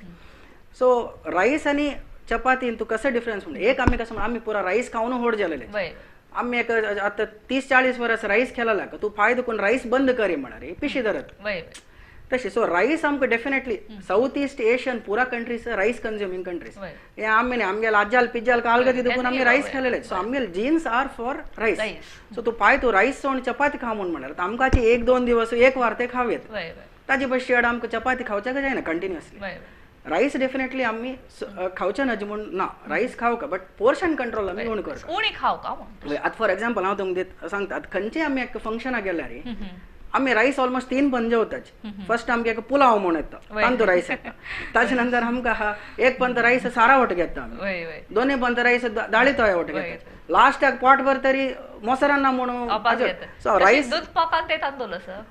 S2: सो रायस आनी चपाती तूं कसं डिफरन्स म्हणून एक आमी कसं आमी पुरा रायस खावन होड जालेले आमी एक आतां 30-40 वर्स रायस खेळला तूं फाय दुखून रायस बंद करी म्हळ्यार पिशी धरत. तशें सो रायस आमकां डेफिनेटली सावथ ईस्ट एशियन पुरा कंट्रीज रायस कंज्युमींग कंट्रीज. हे आमी न्ही आमगेले आज्जाल पिज्जाल कालगती देखून आमी रायस खालेले. सो आमगेले genes are for rice. So तूं पाय तूं रायस आनी चपाती खा म्हूण म्हणल्यार आमकां एक दोन दिवस एक वार ते खावयत, ताजे पयशे चड आमकां चपाती खावच्याक जायना कंटिन्युअसली. रायस डेफिनेटली आमी खावचे ना म्हूण ना, रायस खावका बट पोर्शन कंट्रोल आमी उणें करता,
S1: उणी खावका.
S2: आतां फॉर एग्जाम्पल हांव तुमकां सांगता, आतां खंयचे आमी एक फंक्शनाक गेल्यार आमी रायस ऑलमोस्ट 3 पंत जेवताच. फर्स्ट आमकां एक पुलाव म्हूण येता, तांतू रायस येता, ताजे नंतर आमकां एक पंत रायस सारा वट घेता आमी, दोनूय पंत रायस दाळी तोया वट घेता, लास्टाक पोट भर तरी मोसरान्ना म्हणून. सो रायस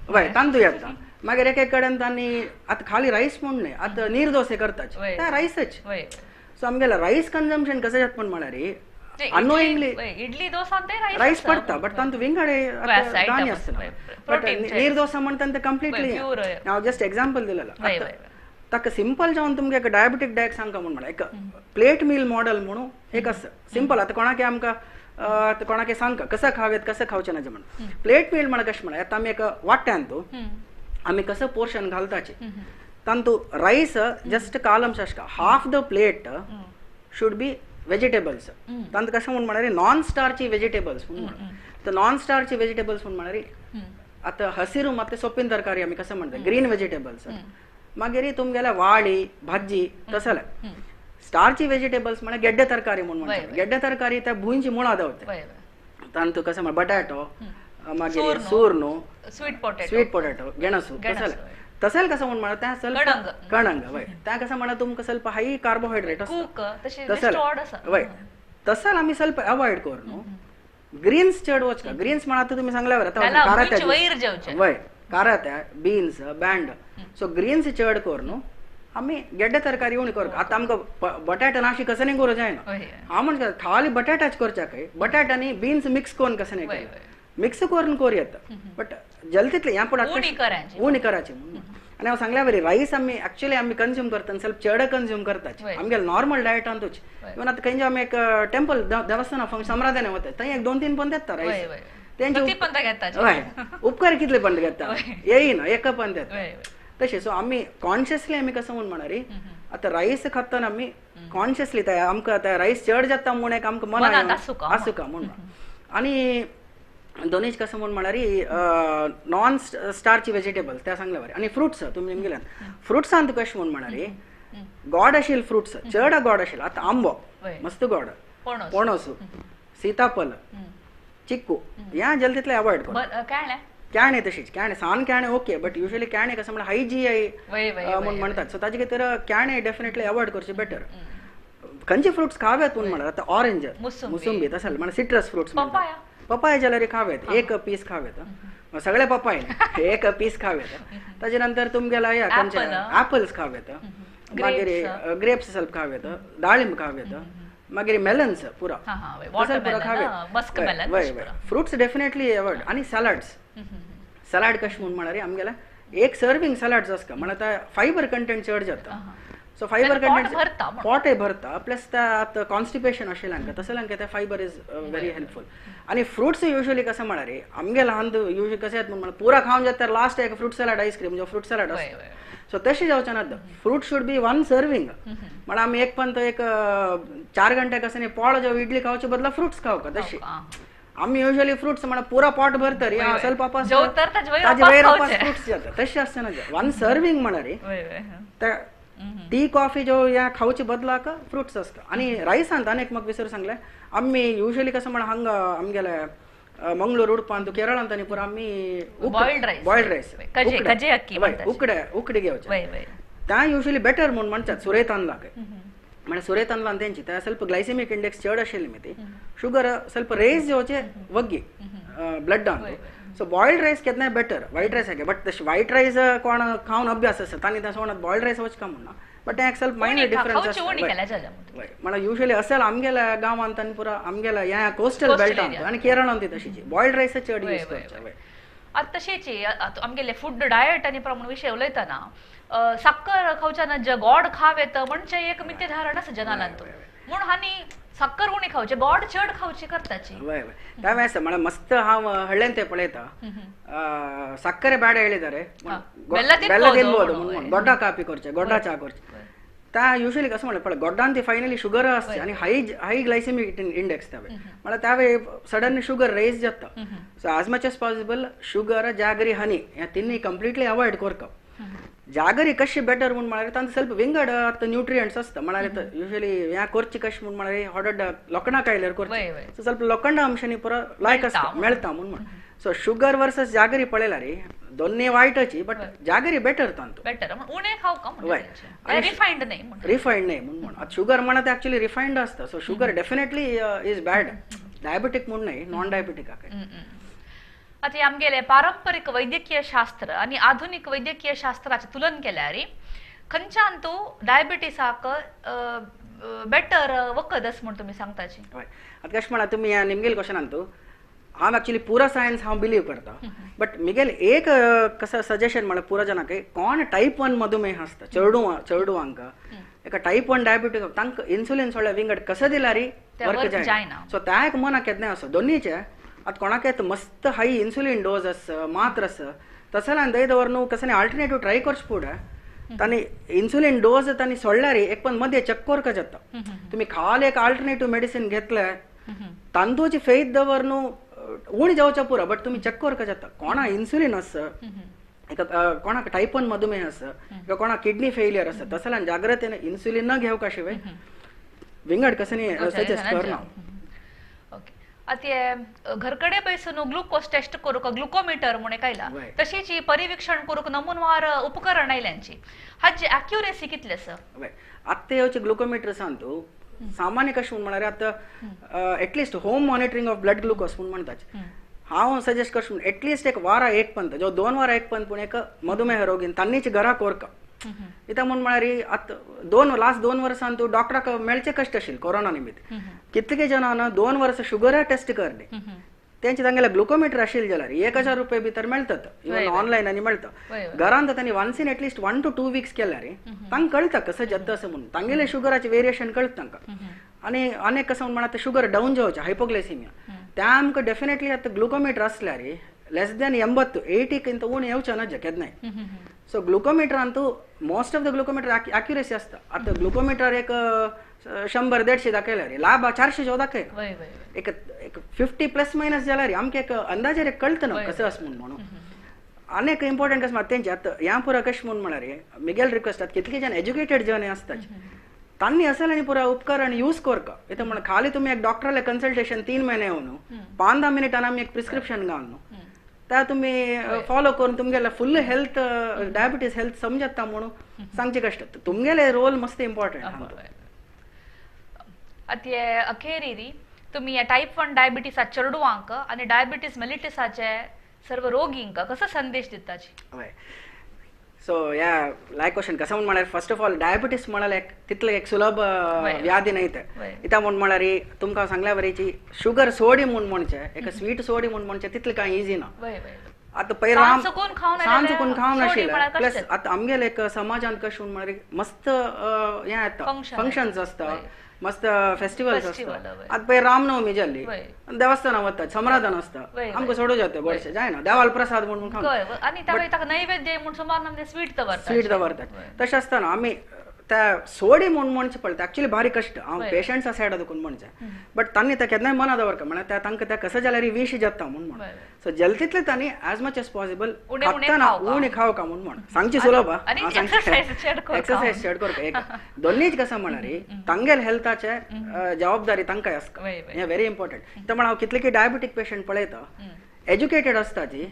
S2: वय तांदूळ येता. मागीर एक एक कडेन तांणी आतां खाली रायस म्हूण न्हय, आतां नीर दोसे करतात ते रायसच. सो आमगेलें रायस कन्जम्पशन कशें जाता म्हूण म्हळ्यार अनोइंगली
S1: इडली डोसा
S2: रायस पडटा बट तांतू विंगडे धान्य आसता. बट नीर डोसा म्हणटा ते कंप्लिटली हांव जस्ट एग्जाम्पल दिलेलो. ताका सिंपल जावन तुमकां एक डायबेटीक डायट सांगता म्हूण म्हळ्यार एक प्लेट मील मॉडल म्हणून एक आसा सिंपल. आतां कोणाक आमकां कोणाक सांगका कसं खावेत कसं खावचें ना म्हण. प्लेट मील म्हळ्यार कशें म्हळ्यार आतां आमी एक वाट्यान तूं आमी कसं पोर्शन घालताचे तांतू रायस जस्ट कालम आसता, half the plate should be vegetables. तांतू कशें म्हूण म्हळ्यार नॉन स्टार्ची वेजिटेबल्स म्हूण म्हणा. तर नॉन स्टार्ची वेजिटेबल्स म्हूण म्हळ्यार आतां हसिरू मात सोप्पीन तरकारी आमी कसं म्हणटा ग्रीन वेजिटेबल्स, मागीर तुमगेले वाळी भाजी तसले. स्टार्ची वेजिटेबल्स म्हळ्यार गेड्डे तरकारी म्हूण म्हणटा. गेड्डे तरकारी त्या भुंयची मुळां देंवता, तांतू कशें म्हळ्यार बटाटो, मागीर सुर्नो, स्वीट पोटॅटो, गेणसू तसले. तसेल कसं म्हूण म्हळ्यार तें ಸ್ವಲ್ಪ कणंग वय तें कसं म्हळ्यार तुमकां ಸ್ವಲ್ಪ हाय कार्बोहायड्रेट तसले वय तसल आमी ಸ್ವಲ್ಪ अवॉयड करून न्हू. ग्रीन्स चड वचका. ग्रीन्स म्हळ्यार आतां तुमी सांगल्या बरें वय कारात्या बीन्स बँड. सो ग्रीन्स चड करून न्हू आमी गेड्डे तरकारी उणी करता. आतां आमकां बटाट नाशी कसं न्ही करूं जायना. हांव म्हणटा खाली बटाटाच करच्याक बटाट आनी बीन्स मिक्स करून कसं न्ही मिक्स करून करूं येता बट जल्दीतले ह्या पूण उणी करायची म्हणून. आनी हांव सांगल्या बरी रायस आमी एक्चुअली आमी कंज्यूम करता ಸ್ವಲ್ಪ चड कंज्यूम करता आमगेले नॉर्मल डायटांतूच. इवन आतां खंयचे आमी एक टेम्पल देवस्थान फंक्शन समराधने वता थंय एक 2-3 पंत येता रायस, तेंचे हय उपकार कितले पंत घेता येयना एक पंत येता तशें. सो आमी कॉन्शियसली आमी कसं म्हूण म्हणा रे आतां रायस खातना आमी कॉन्शियसली ते आमकां आतां रायस चड जाता म्हूण एक आमकां मनाक आसुका म्हूण. आनी दोनीच कसं म्हूण म्हळ्यार नॉन स्टार्ची वेजिटेबल्स त्या सांगल्या बरें. आनी फ्रुट्स तुमी गेल्यान फ्रुट्सान कशें म्हूण म्हळ्यार गोड आशिल्ले फ्रुट्स चड गोड आशिल्ले. आतां आंबो मस्त गोड, पणस, सीताफल, चिक्कू ह्या जल्दीतले अवॉयड कर. कॅणे तशीच कॅणे सान कॅणे ओके बट युजली कॅणे कसं म्हळ्यार हाय जी I म्हूण म्हणटात. सो ताजे खातीर कॅणे डेफिनेटली अवॉयड करचे बेटर. खंयचे फ्रुट्स खाव्यात म्हूण म्हळ्यार आतां ऑरेंज, मुसुंबी तशें म्हळ्यार सिट्रस फ्रुट्स, पपाय जाल्यार खावेत एक पीस खावेत, सगळे पपाय एक पीस खावेत. ताजे नंतर तुमगेला ऍपल्स खावेत, मागीर ग्रेप्स ಸ್ವಲ್ಪ खावेत, दाळिंब खावेत, मागीर मेलन्स पुरा पुरा खावेत. Fruits definitely avoid. आनी सॅलड्स, सॅलड कशें म्हूण म्हळ्यार आमगेले एक सर्विंग सॅलड्स आसता म्हळ्यार आतां फायबर कंटेंट चड जाता. सो फायबर कंटेंट पोटय भरता प्लस त्या आतां कॉन्स्टिपेशन आशिल्ल्यांक तसल्यांक ते फायबर is very helpful. आनी फ्रुट्स युजली कसं म्हळ्यार आमगे लहान युजली कशें येता म्हूण पुरा खावन जाता तर लास्ट एक फ्रूट सॅलड आयस्क्रीम जो फ्रूट सॅलड आसता. सो तशें जावचें ना. Fruit should be one serving म्हळ्यार आमी एक पंत एक 4 घंटे कसं न्ही पोळ जो इडली खावचे बदला फ्रुट्स खावका. तशें आमी युजली फ्रुट्स म्हळ्यार पुरा पोट भरतरी ಸ್ವಲ್ಪ ताजे वयर फ्रुट्स जाता तशें आसना. वन सर्विंग म्हळ्यार टी कॉफी जो ह्या खावचे बदलाक फ्रुट्स आसता. आनी रायसांत आनी एक म्हाका विसर सांगलें आमी युजली कसं म्हळ्यार हांगा आमगेले मंगळूर उडपांत केरळांत आनी पुरा आमी बॉयल्ड रायस उकडे उकडे घेवचे त्या युजली बेटर म्हूण म्हणटात सुरय तांदळाक. म्हळ्यार सुरय तांदळान तेंची त्या ಸ್ವಲ್ಪ ग्लायसेमीक इंडेक्स चड आशिल्ली ती शुगर ಸ್ವಲ್ಪ रेज जावचे वग्गी ब्लडान. सो बॉयल्ड रायस केन्नाय better white rice Hage but तशें व्हायट रायस कोण खावन अभ्यास आसा तांणी तें सोडून बॉयल्ड रायस वचका म्हूण ना बट तें एक ಸ್ವಲ್ಪ मायनर डिफरन्स आसता. म्हळ्यार युजली असेल आमगेल्या गांवांत आनी पुरा आमगेल्या ह्या कोस्टल बेल्टांत आनी केरळांत तशीच बॉयल्ड रायस चड यूज करचे.
S1: आतां तशेंच आमगेले फूड डायट आनी प्रमाण विशय उलयतना साखर खावच्या ना गोड खावेत म्हणजे एक मिथ्याधारण आसा जनालांत म्हूण हांणी साकर उणी खावचे गोड चड खावची करताची.
S2: वय वय त्यावेळेस आसा म्हळ्यार मस्त हांव हळ्ळेन ते पळयता ಸಕ್ಕರೆ ಬೇಡ ಹೇಳಿದ್ದಾರೆ, ಬೆಲ್ಲ ತಿನ್ಬೋದು, ಗೊಡ್ಡ ಕಾಪಿ ಕೊರ್ಚೆ ಗೊಡ್ಡ ಚಾ ಕೊರ್ಚೆ ತಾ ಯೂಶಲಿ कसं म्हणलं पण गोड्डान ती फायनली शुगर असते आणि हाय हाय ग्लायसेमिक इंडेक्स त्यावे म्हळ्यार त्यावे सडन शुगर रेज जाता. So as much as possible sugar jaggery honey ह्या तिन्ही कंप्लिटली अवॉइड करका. जागरी कशी बेटर म्हूण म्हळ्यार तांकां ಸ್ವಲ್ಪ विंगड आतां न्यूट्रियंट्स आसता म्हळ्यार युजली ह्या करची कशें म्हूण म्हळ्यार हॉडड लोखंडा कायल्यार करची सो ಸ್ವಲ್ಪ लोखंड अंशांनी पुरो लायक आसता मेळटा म्हूण म्हण. सो शुगर वर्सस जागरी पळयल्यार दोन्ही वायटाची बट जागरी बेटर तांतू
S1: बेटर उणे खाव का रिफाइंड नाही
S2: रिफाइंड नाही म्हूण म्हण. आतां शुगर म्हणा ते ऍक्च्युली रिफाइंड आसता so sugar definitely is bad diabetic म्हूण नाही नॉन डायबेटिक.
S1: आतां आमगेले पारंपरिक वैद्यकीय शास्त्र आनी आधुनिक वैद्यकीय शास्त्राचे तुलन केल्यार खंयच्यान तूं डायबिटीसाक बेटर वखद अशें म्हूण तुमी सांगताची.
S2: हय आतां कशें म्हणा तुमी ह्या निमगेल क्वेश्चनान तूं हांव ऍक्च्युली पुरा सायन्स हांव बिलीव करता बट मिगेल एक कसं सजेशन म्हळ्यार पुरा जणांक कोण टायप 1 मधुमेह आसता चेडवांक एका टायप 1 डायबिटीज तांकां इन्सुलीन सोडल्यार विंगड कसं दिल्यार वर्क जायना. सो त्या एक मनाक केन्नाय आसा दोन्हीचे आतां कोणाक मस्त हाय इन्सुलीन डोज आसा मात्र आसा तसल्यान दय दवर न्हू कसं आल्टरनेटिव्ह ट्राय करचे फुडें तांणी इन्सुलीन डोज तांणी सोडल्यार एक पण मदें चेक करका जाता. तुमी खाल एक आल्टरनेटिव्ह मेडिसीन घेतले तांदूची फेथ दवर न्हू उणी जावच्या पुरो बट तुमी चेक करका जाता कोणा इन्सुलीन आसा एका कोणाक टायप 1 मधुमेह आसा किंवा कोणाक किडनी फेलियर आसा तसल्यान जाग्रतेन इन्सुलीन न घेवका शिवाय विंगड कसं सजेस्ट करना.
S1: ओके आतां घरकडे बैसून ग्लुकोज टेस्ट करूंक ग्लुकोमिटर म्हूण एक आयला तशीच परिवीक्षण करूंक नमुनवार उपकरण आयल्यांची हाची एक्युरेसी कितली आसा?
S2: आतां येवचे ग्लुकोमिटर सांग तूं सामान्य कशें म्हूण म्हळ्यार आतां at least home monitoring of blood glucose म्हूण म्हणटात. हांव सजेस्ट करचें म्हूण एटलिस्ट एक वारा एक पंत जो 2 वारा एक पंत पूण एक मधुमेह रोगीन तांणीच घरा कोरका इत्याक म्हूण म्हळ्यार आतां लास्ट 2 वर्सां तूं डॉक्टराक मेळचें कश्ट आशिल्लें कोरोना निमित्त कितले जाणां 2 वर्सां शुगर टेस्ट करले तेंचे तांगेले ग्लुकोमिटर आशिल्लें जाल्यार 1000 रुपये भितर मेळटात इवन ऑनलायन आनी मेळटा. घरांत तांणी once in at least 1 to 2 weeks केल्यार तांकां कळटा कसं जाता असं म्हणून तांगेले शुगराचे वेरिएशन कळटा तांकां. आनी अनेक कसं म्हूण आतां शुगर डावन जावचें हायपोग्लायसिमिया त्या आमकां डेफिनेटली आतां ग्लुकोमिटर आसल्यार लेस दॅन 80 80 उणें येवचें ना केन्नाय. सो ग्लुकोमिटरान तूं most of the glucometer accuracy आसता. आतां ग्लुकोमिटर एक 100 150 दाखयल्यार लाभ 400 जो दाखय एक 50 प्लस मायनस जाल्यार आमकां एक अंदाजेर एक कळटा न्हू कसं आसा म्हूण म्हणून. आनी एक इम्पॉर्टंट कसं तेंचे आतां ह्या पुरा कशें म्हूण म्हळ्यार मिगेल रिक्वेस्ट आतां कितले जण एज्युकेटेड जण आसता तांणी असेल आनी पुरा उपकरण यूज करका. इत्याक म्हण खाली तुमी एक डॉक्टराले कन्सल्टेशन 3 महिने येवन 5-10 मिनटान आमी एक प्रिस्क्रिप्शन घाल न्हू त्या तुमी फॉलो करून तुमगेले फुल हेल्थ डायबिटीज हेल्थ समजता म्हणून सांगचे कश्ट तुमगेले रोल मस्त इम्पॉर्टंट.
S1: आतां अखेरी तुमी ह्या टायप 1 डायबिटीसा चेडवांक आनी डायबिटीज मेलिटसाचे सर्व रोगींक कसो संदेश दिताची?
S2: हय सो ह्या लायक क्वेश्चन कसं म्हूण म्हळ्यार फर्स्ट ऑफ ऑल डायबिटीस म्हळ्यार एक तितलें एक सुलभ व्याधी न्हय तें. इत्याक म्हूण म्हळ्यार तुमकां सांगल्या वरीची शुगर सोडी म्हूण म्हणचें एक स्वीट सोडी म्हूण म्हणचें तितलें कांय इजी ना. आतां पयर सांज चुकून खावंक नाशिल्लें प्लस आतां आमगेले एक समाजान कशें म्हूण म्हळ्यार मस्त हें येता फंक्शन्स आसता मस्त फेस्टिवल्स आसता. आतां पळय रामनवमी जाल्ली देवस्थानां वतात समराधन आसता आमकां सोडू जाता गोडशें जायना देवाल प्रसाद म्हणून स्वीट दवरतात. तशें आसतना आमी त्या सोडी म्हूण म्हणचें पडटा ऍक्च्युली बारीक कश्ट हांव पेशंट्सा सायडा दुखून म्हणचें बट तांणी तें केन्नाय मना दवरका म्हळ्यार त्या तांकां त्या कसं जाल्यार विश जाता म्हूण म्हण. सो जल तितलें तांणी एज मच एज पॉसिबल खातना उणें खावका म्हूण म्हण सांगची सुलभ एक्सरसायज चड करका. एक दोन्हीच कसं म्हळ्यार तांगेल हेल्थाचे जबाबदारी तांकां आसता हें व्हेरी इम्पॉर्टंट. ते म्हण हांव कितले की डायबिटीक पेशंट पळयता एज्युकेटेड आसता ती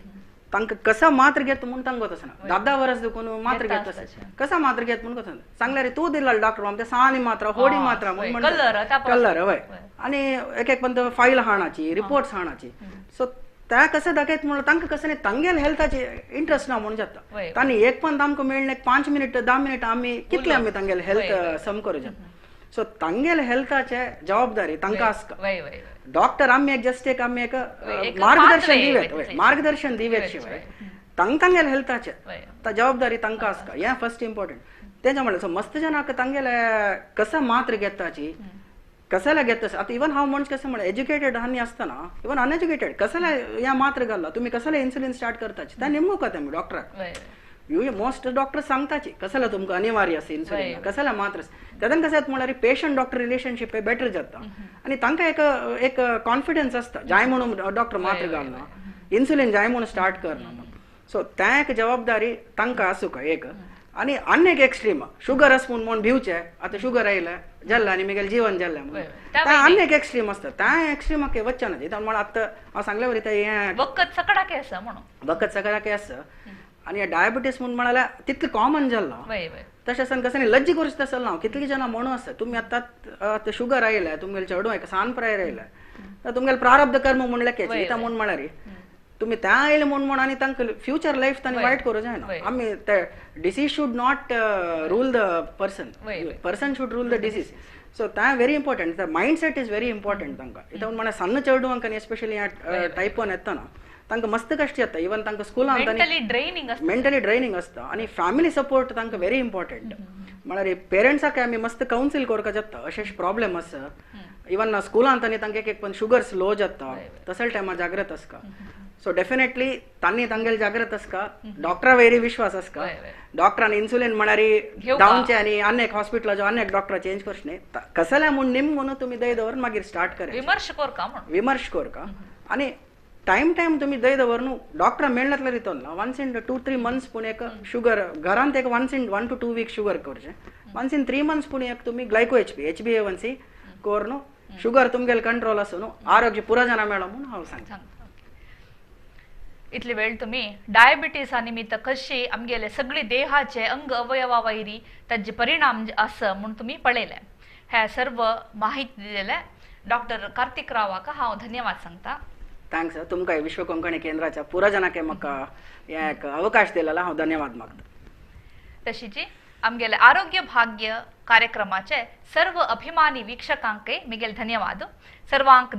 S2: तांकां कसा मात्र घेत म्हूण तांकां गोत आसना 10-10 वर्स दुखून मात्र घेत आसा कसा मात्र घेत म्हूण गोत सांगल्यार तूं दिला डॉक्टर आमच्या सानी मात्रा होडी मात्रा म्हूण कलर हय आनी एक एक पण फायल हाणाची रिपोर्ट्स हाणाची. सो त्या कसं दाखयत म्हणून तांकां कसं न्ही तांगेल हेल्थाचे इंट्रस्ट ना म्हणून जाता तांणी एक पण आमकां मेळ्ळें 5 मिनट 10 मिनट आमी कितले आमी तांगेल हेल्थ सम करूं जाता. सो तांगेल हेल्थाचे जबाबदारी तांकां आसता. डॉक्टर आमी एक जस्ट एक आमी एक मार्गदर्शन दिवेत मार्गदर्शन दिवेत शिवाय तांगेल हेल्थाचे जबाबदारी तांकां आसता हें फर्स्ट इम्पॉर्टंट. तेंच्या म्हणलें सो मस्त जणांक तांगेले कसं मात्र घेताची कसला घेतस आतां इवन हांव म्हणचे कशें म्हण एज्युकेटेड आनी आसतना इवन अनएज्युकेटेड कसला ह्या मात्र घालला तुमी कसला इन्सुलीन स्टार्ट करताची तें नेमको कथा आमी डॉक्टराक. You most doctor सांगताची कसला तुमकां अनिवार्य आसा इन्सुलीन कसला मात्र. तेन्ना कशें जाता म्हणल्यार पेशंट डॉक्टर रिलेशनशीप हे बेटर जाता आनी तांकां एक एक कॉन्फिडन्स आसता जाय म्हणून डॉक्टर मात्र घालना इन्सुलीन जाय म्हणून स्टार्ट करना म्हणून. सो तें एक जबाबदारी तांकां आसूंक एक. आनी आनी एक एक्स्ट्रीम शुगर आसा म्हूण म्हूण भिवचें आतां शुगर आयलें जाल्लें आनी मुगेलें जीवन जाल्लें म्हणून तें आनी एक एक्स्ट्रीम आसता तें एक्स्ट्रीमाक वचचें ना. कित्याक म्हळ्यार आतां हांव सांगले वरी तें हें
S1: वखद सकडाके आसा म्हणून
S2: वखद सकडाके आसा आनी डायबिटीस म्हूण म्हळ्यार तितलें कॉमन जाल्लां तशें आसतना कशें न्ही लज्जी करूच तसो ना. कितलीं जाणां म्हणून आसता तुमी आतां शुगर आयल्या तुमगेलें चेडूं एक सान प्रायर आयल्या तर तुमगेलें प्रारब्ध कर्म म्हणलें केचें म्हूण म्हळ्यार तुमी त्या आयले म्हूण म्हण आनी तांकां फ्युचर लायफ तांणी वायट करूं जायना. आमी ते disease should not rule the person, person should rule the disease. So तें very important, the mindset is very important तांकां. इतून म्हळ्यार सन्न चेडवांक आनी एस्पेशली टायप वन येतना तांकां मस्त कश्ट येता. इवन तांकां स्कुलान मेंटली ड्रेनिंग आसता आनी फॅमिली सपोर्ट तांकां व्हेरी इम्पॉर्टंट. म्हळ्यार पेरंट्साक आमी मस्त कावन्सील करपाक जाता अशें अशें प्रॉब्लेम आसा. इवन स्कुलांत आनी तांकां एक एक पण शुगर्स लो जाता तसल्या टायमार जाग्रत आसता. सो डेफिनेटली तांणी तांगेले जाग्रत आसका, डॉक्टरा वयर विश्वास आसका. डॉक्टरान इन्सुलीन म्हळ्यार धांवचें आनी आनी एक हॉस्पिटलाचो आनी एक डॉक्टर चेंज करचें न्ही. कसलें म्हूण निम म्हणून तुमी दय दवरून मागीर स्टार्ट करा,
S1: विमर्श करका म्हणून
S2: विमर्श करका आनी टायम टायम तुमी दय दवर न्हू डॉक्टर मेळनातल्यार रितोन ना वन्स इन 2-3 मंथ्स पूण एक शुगर घरांत एक once in 1 to 2 week sugar करचें, वन्स इन 3 मंथ्स पूण एक तुमी ग्लायको HbA1c कर न्हू शुगर तुमगेले कंट्रोल आसूं न्हू आरोग्य पुरो जाणां मेळो म्हूण हांव सांगता.
S1: इतली वेळ तुमी डायबिटीसा निमित्त कशी आमगेले सगळी देहाचे अंग अवयवा वयरी ताजे परिणाम आसा म्हूण तुमी पळयले. हे सर्व माहिती दिलेले डॉक्टर कार्तिक रावाक हांव धन्यवाद सांगता.
S2: Thanks तुमकां विश्व कोंकणी केंद्राच्या पुरा जाणांक म्हाका हे एक अवकाश दिलेला हांव धन्यवाद मागता.
S1: तशीच आमगेले आरोग्य भाग्य कार्यक्रमाचे सर्व अभिमानी वीक्षकांकय मिगेल धन्यवाद. सर्वांक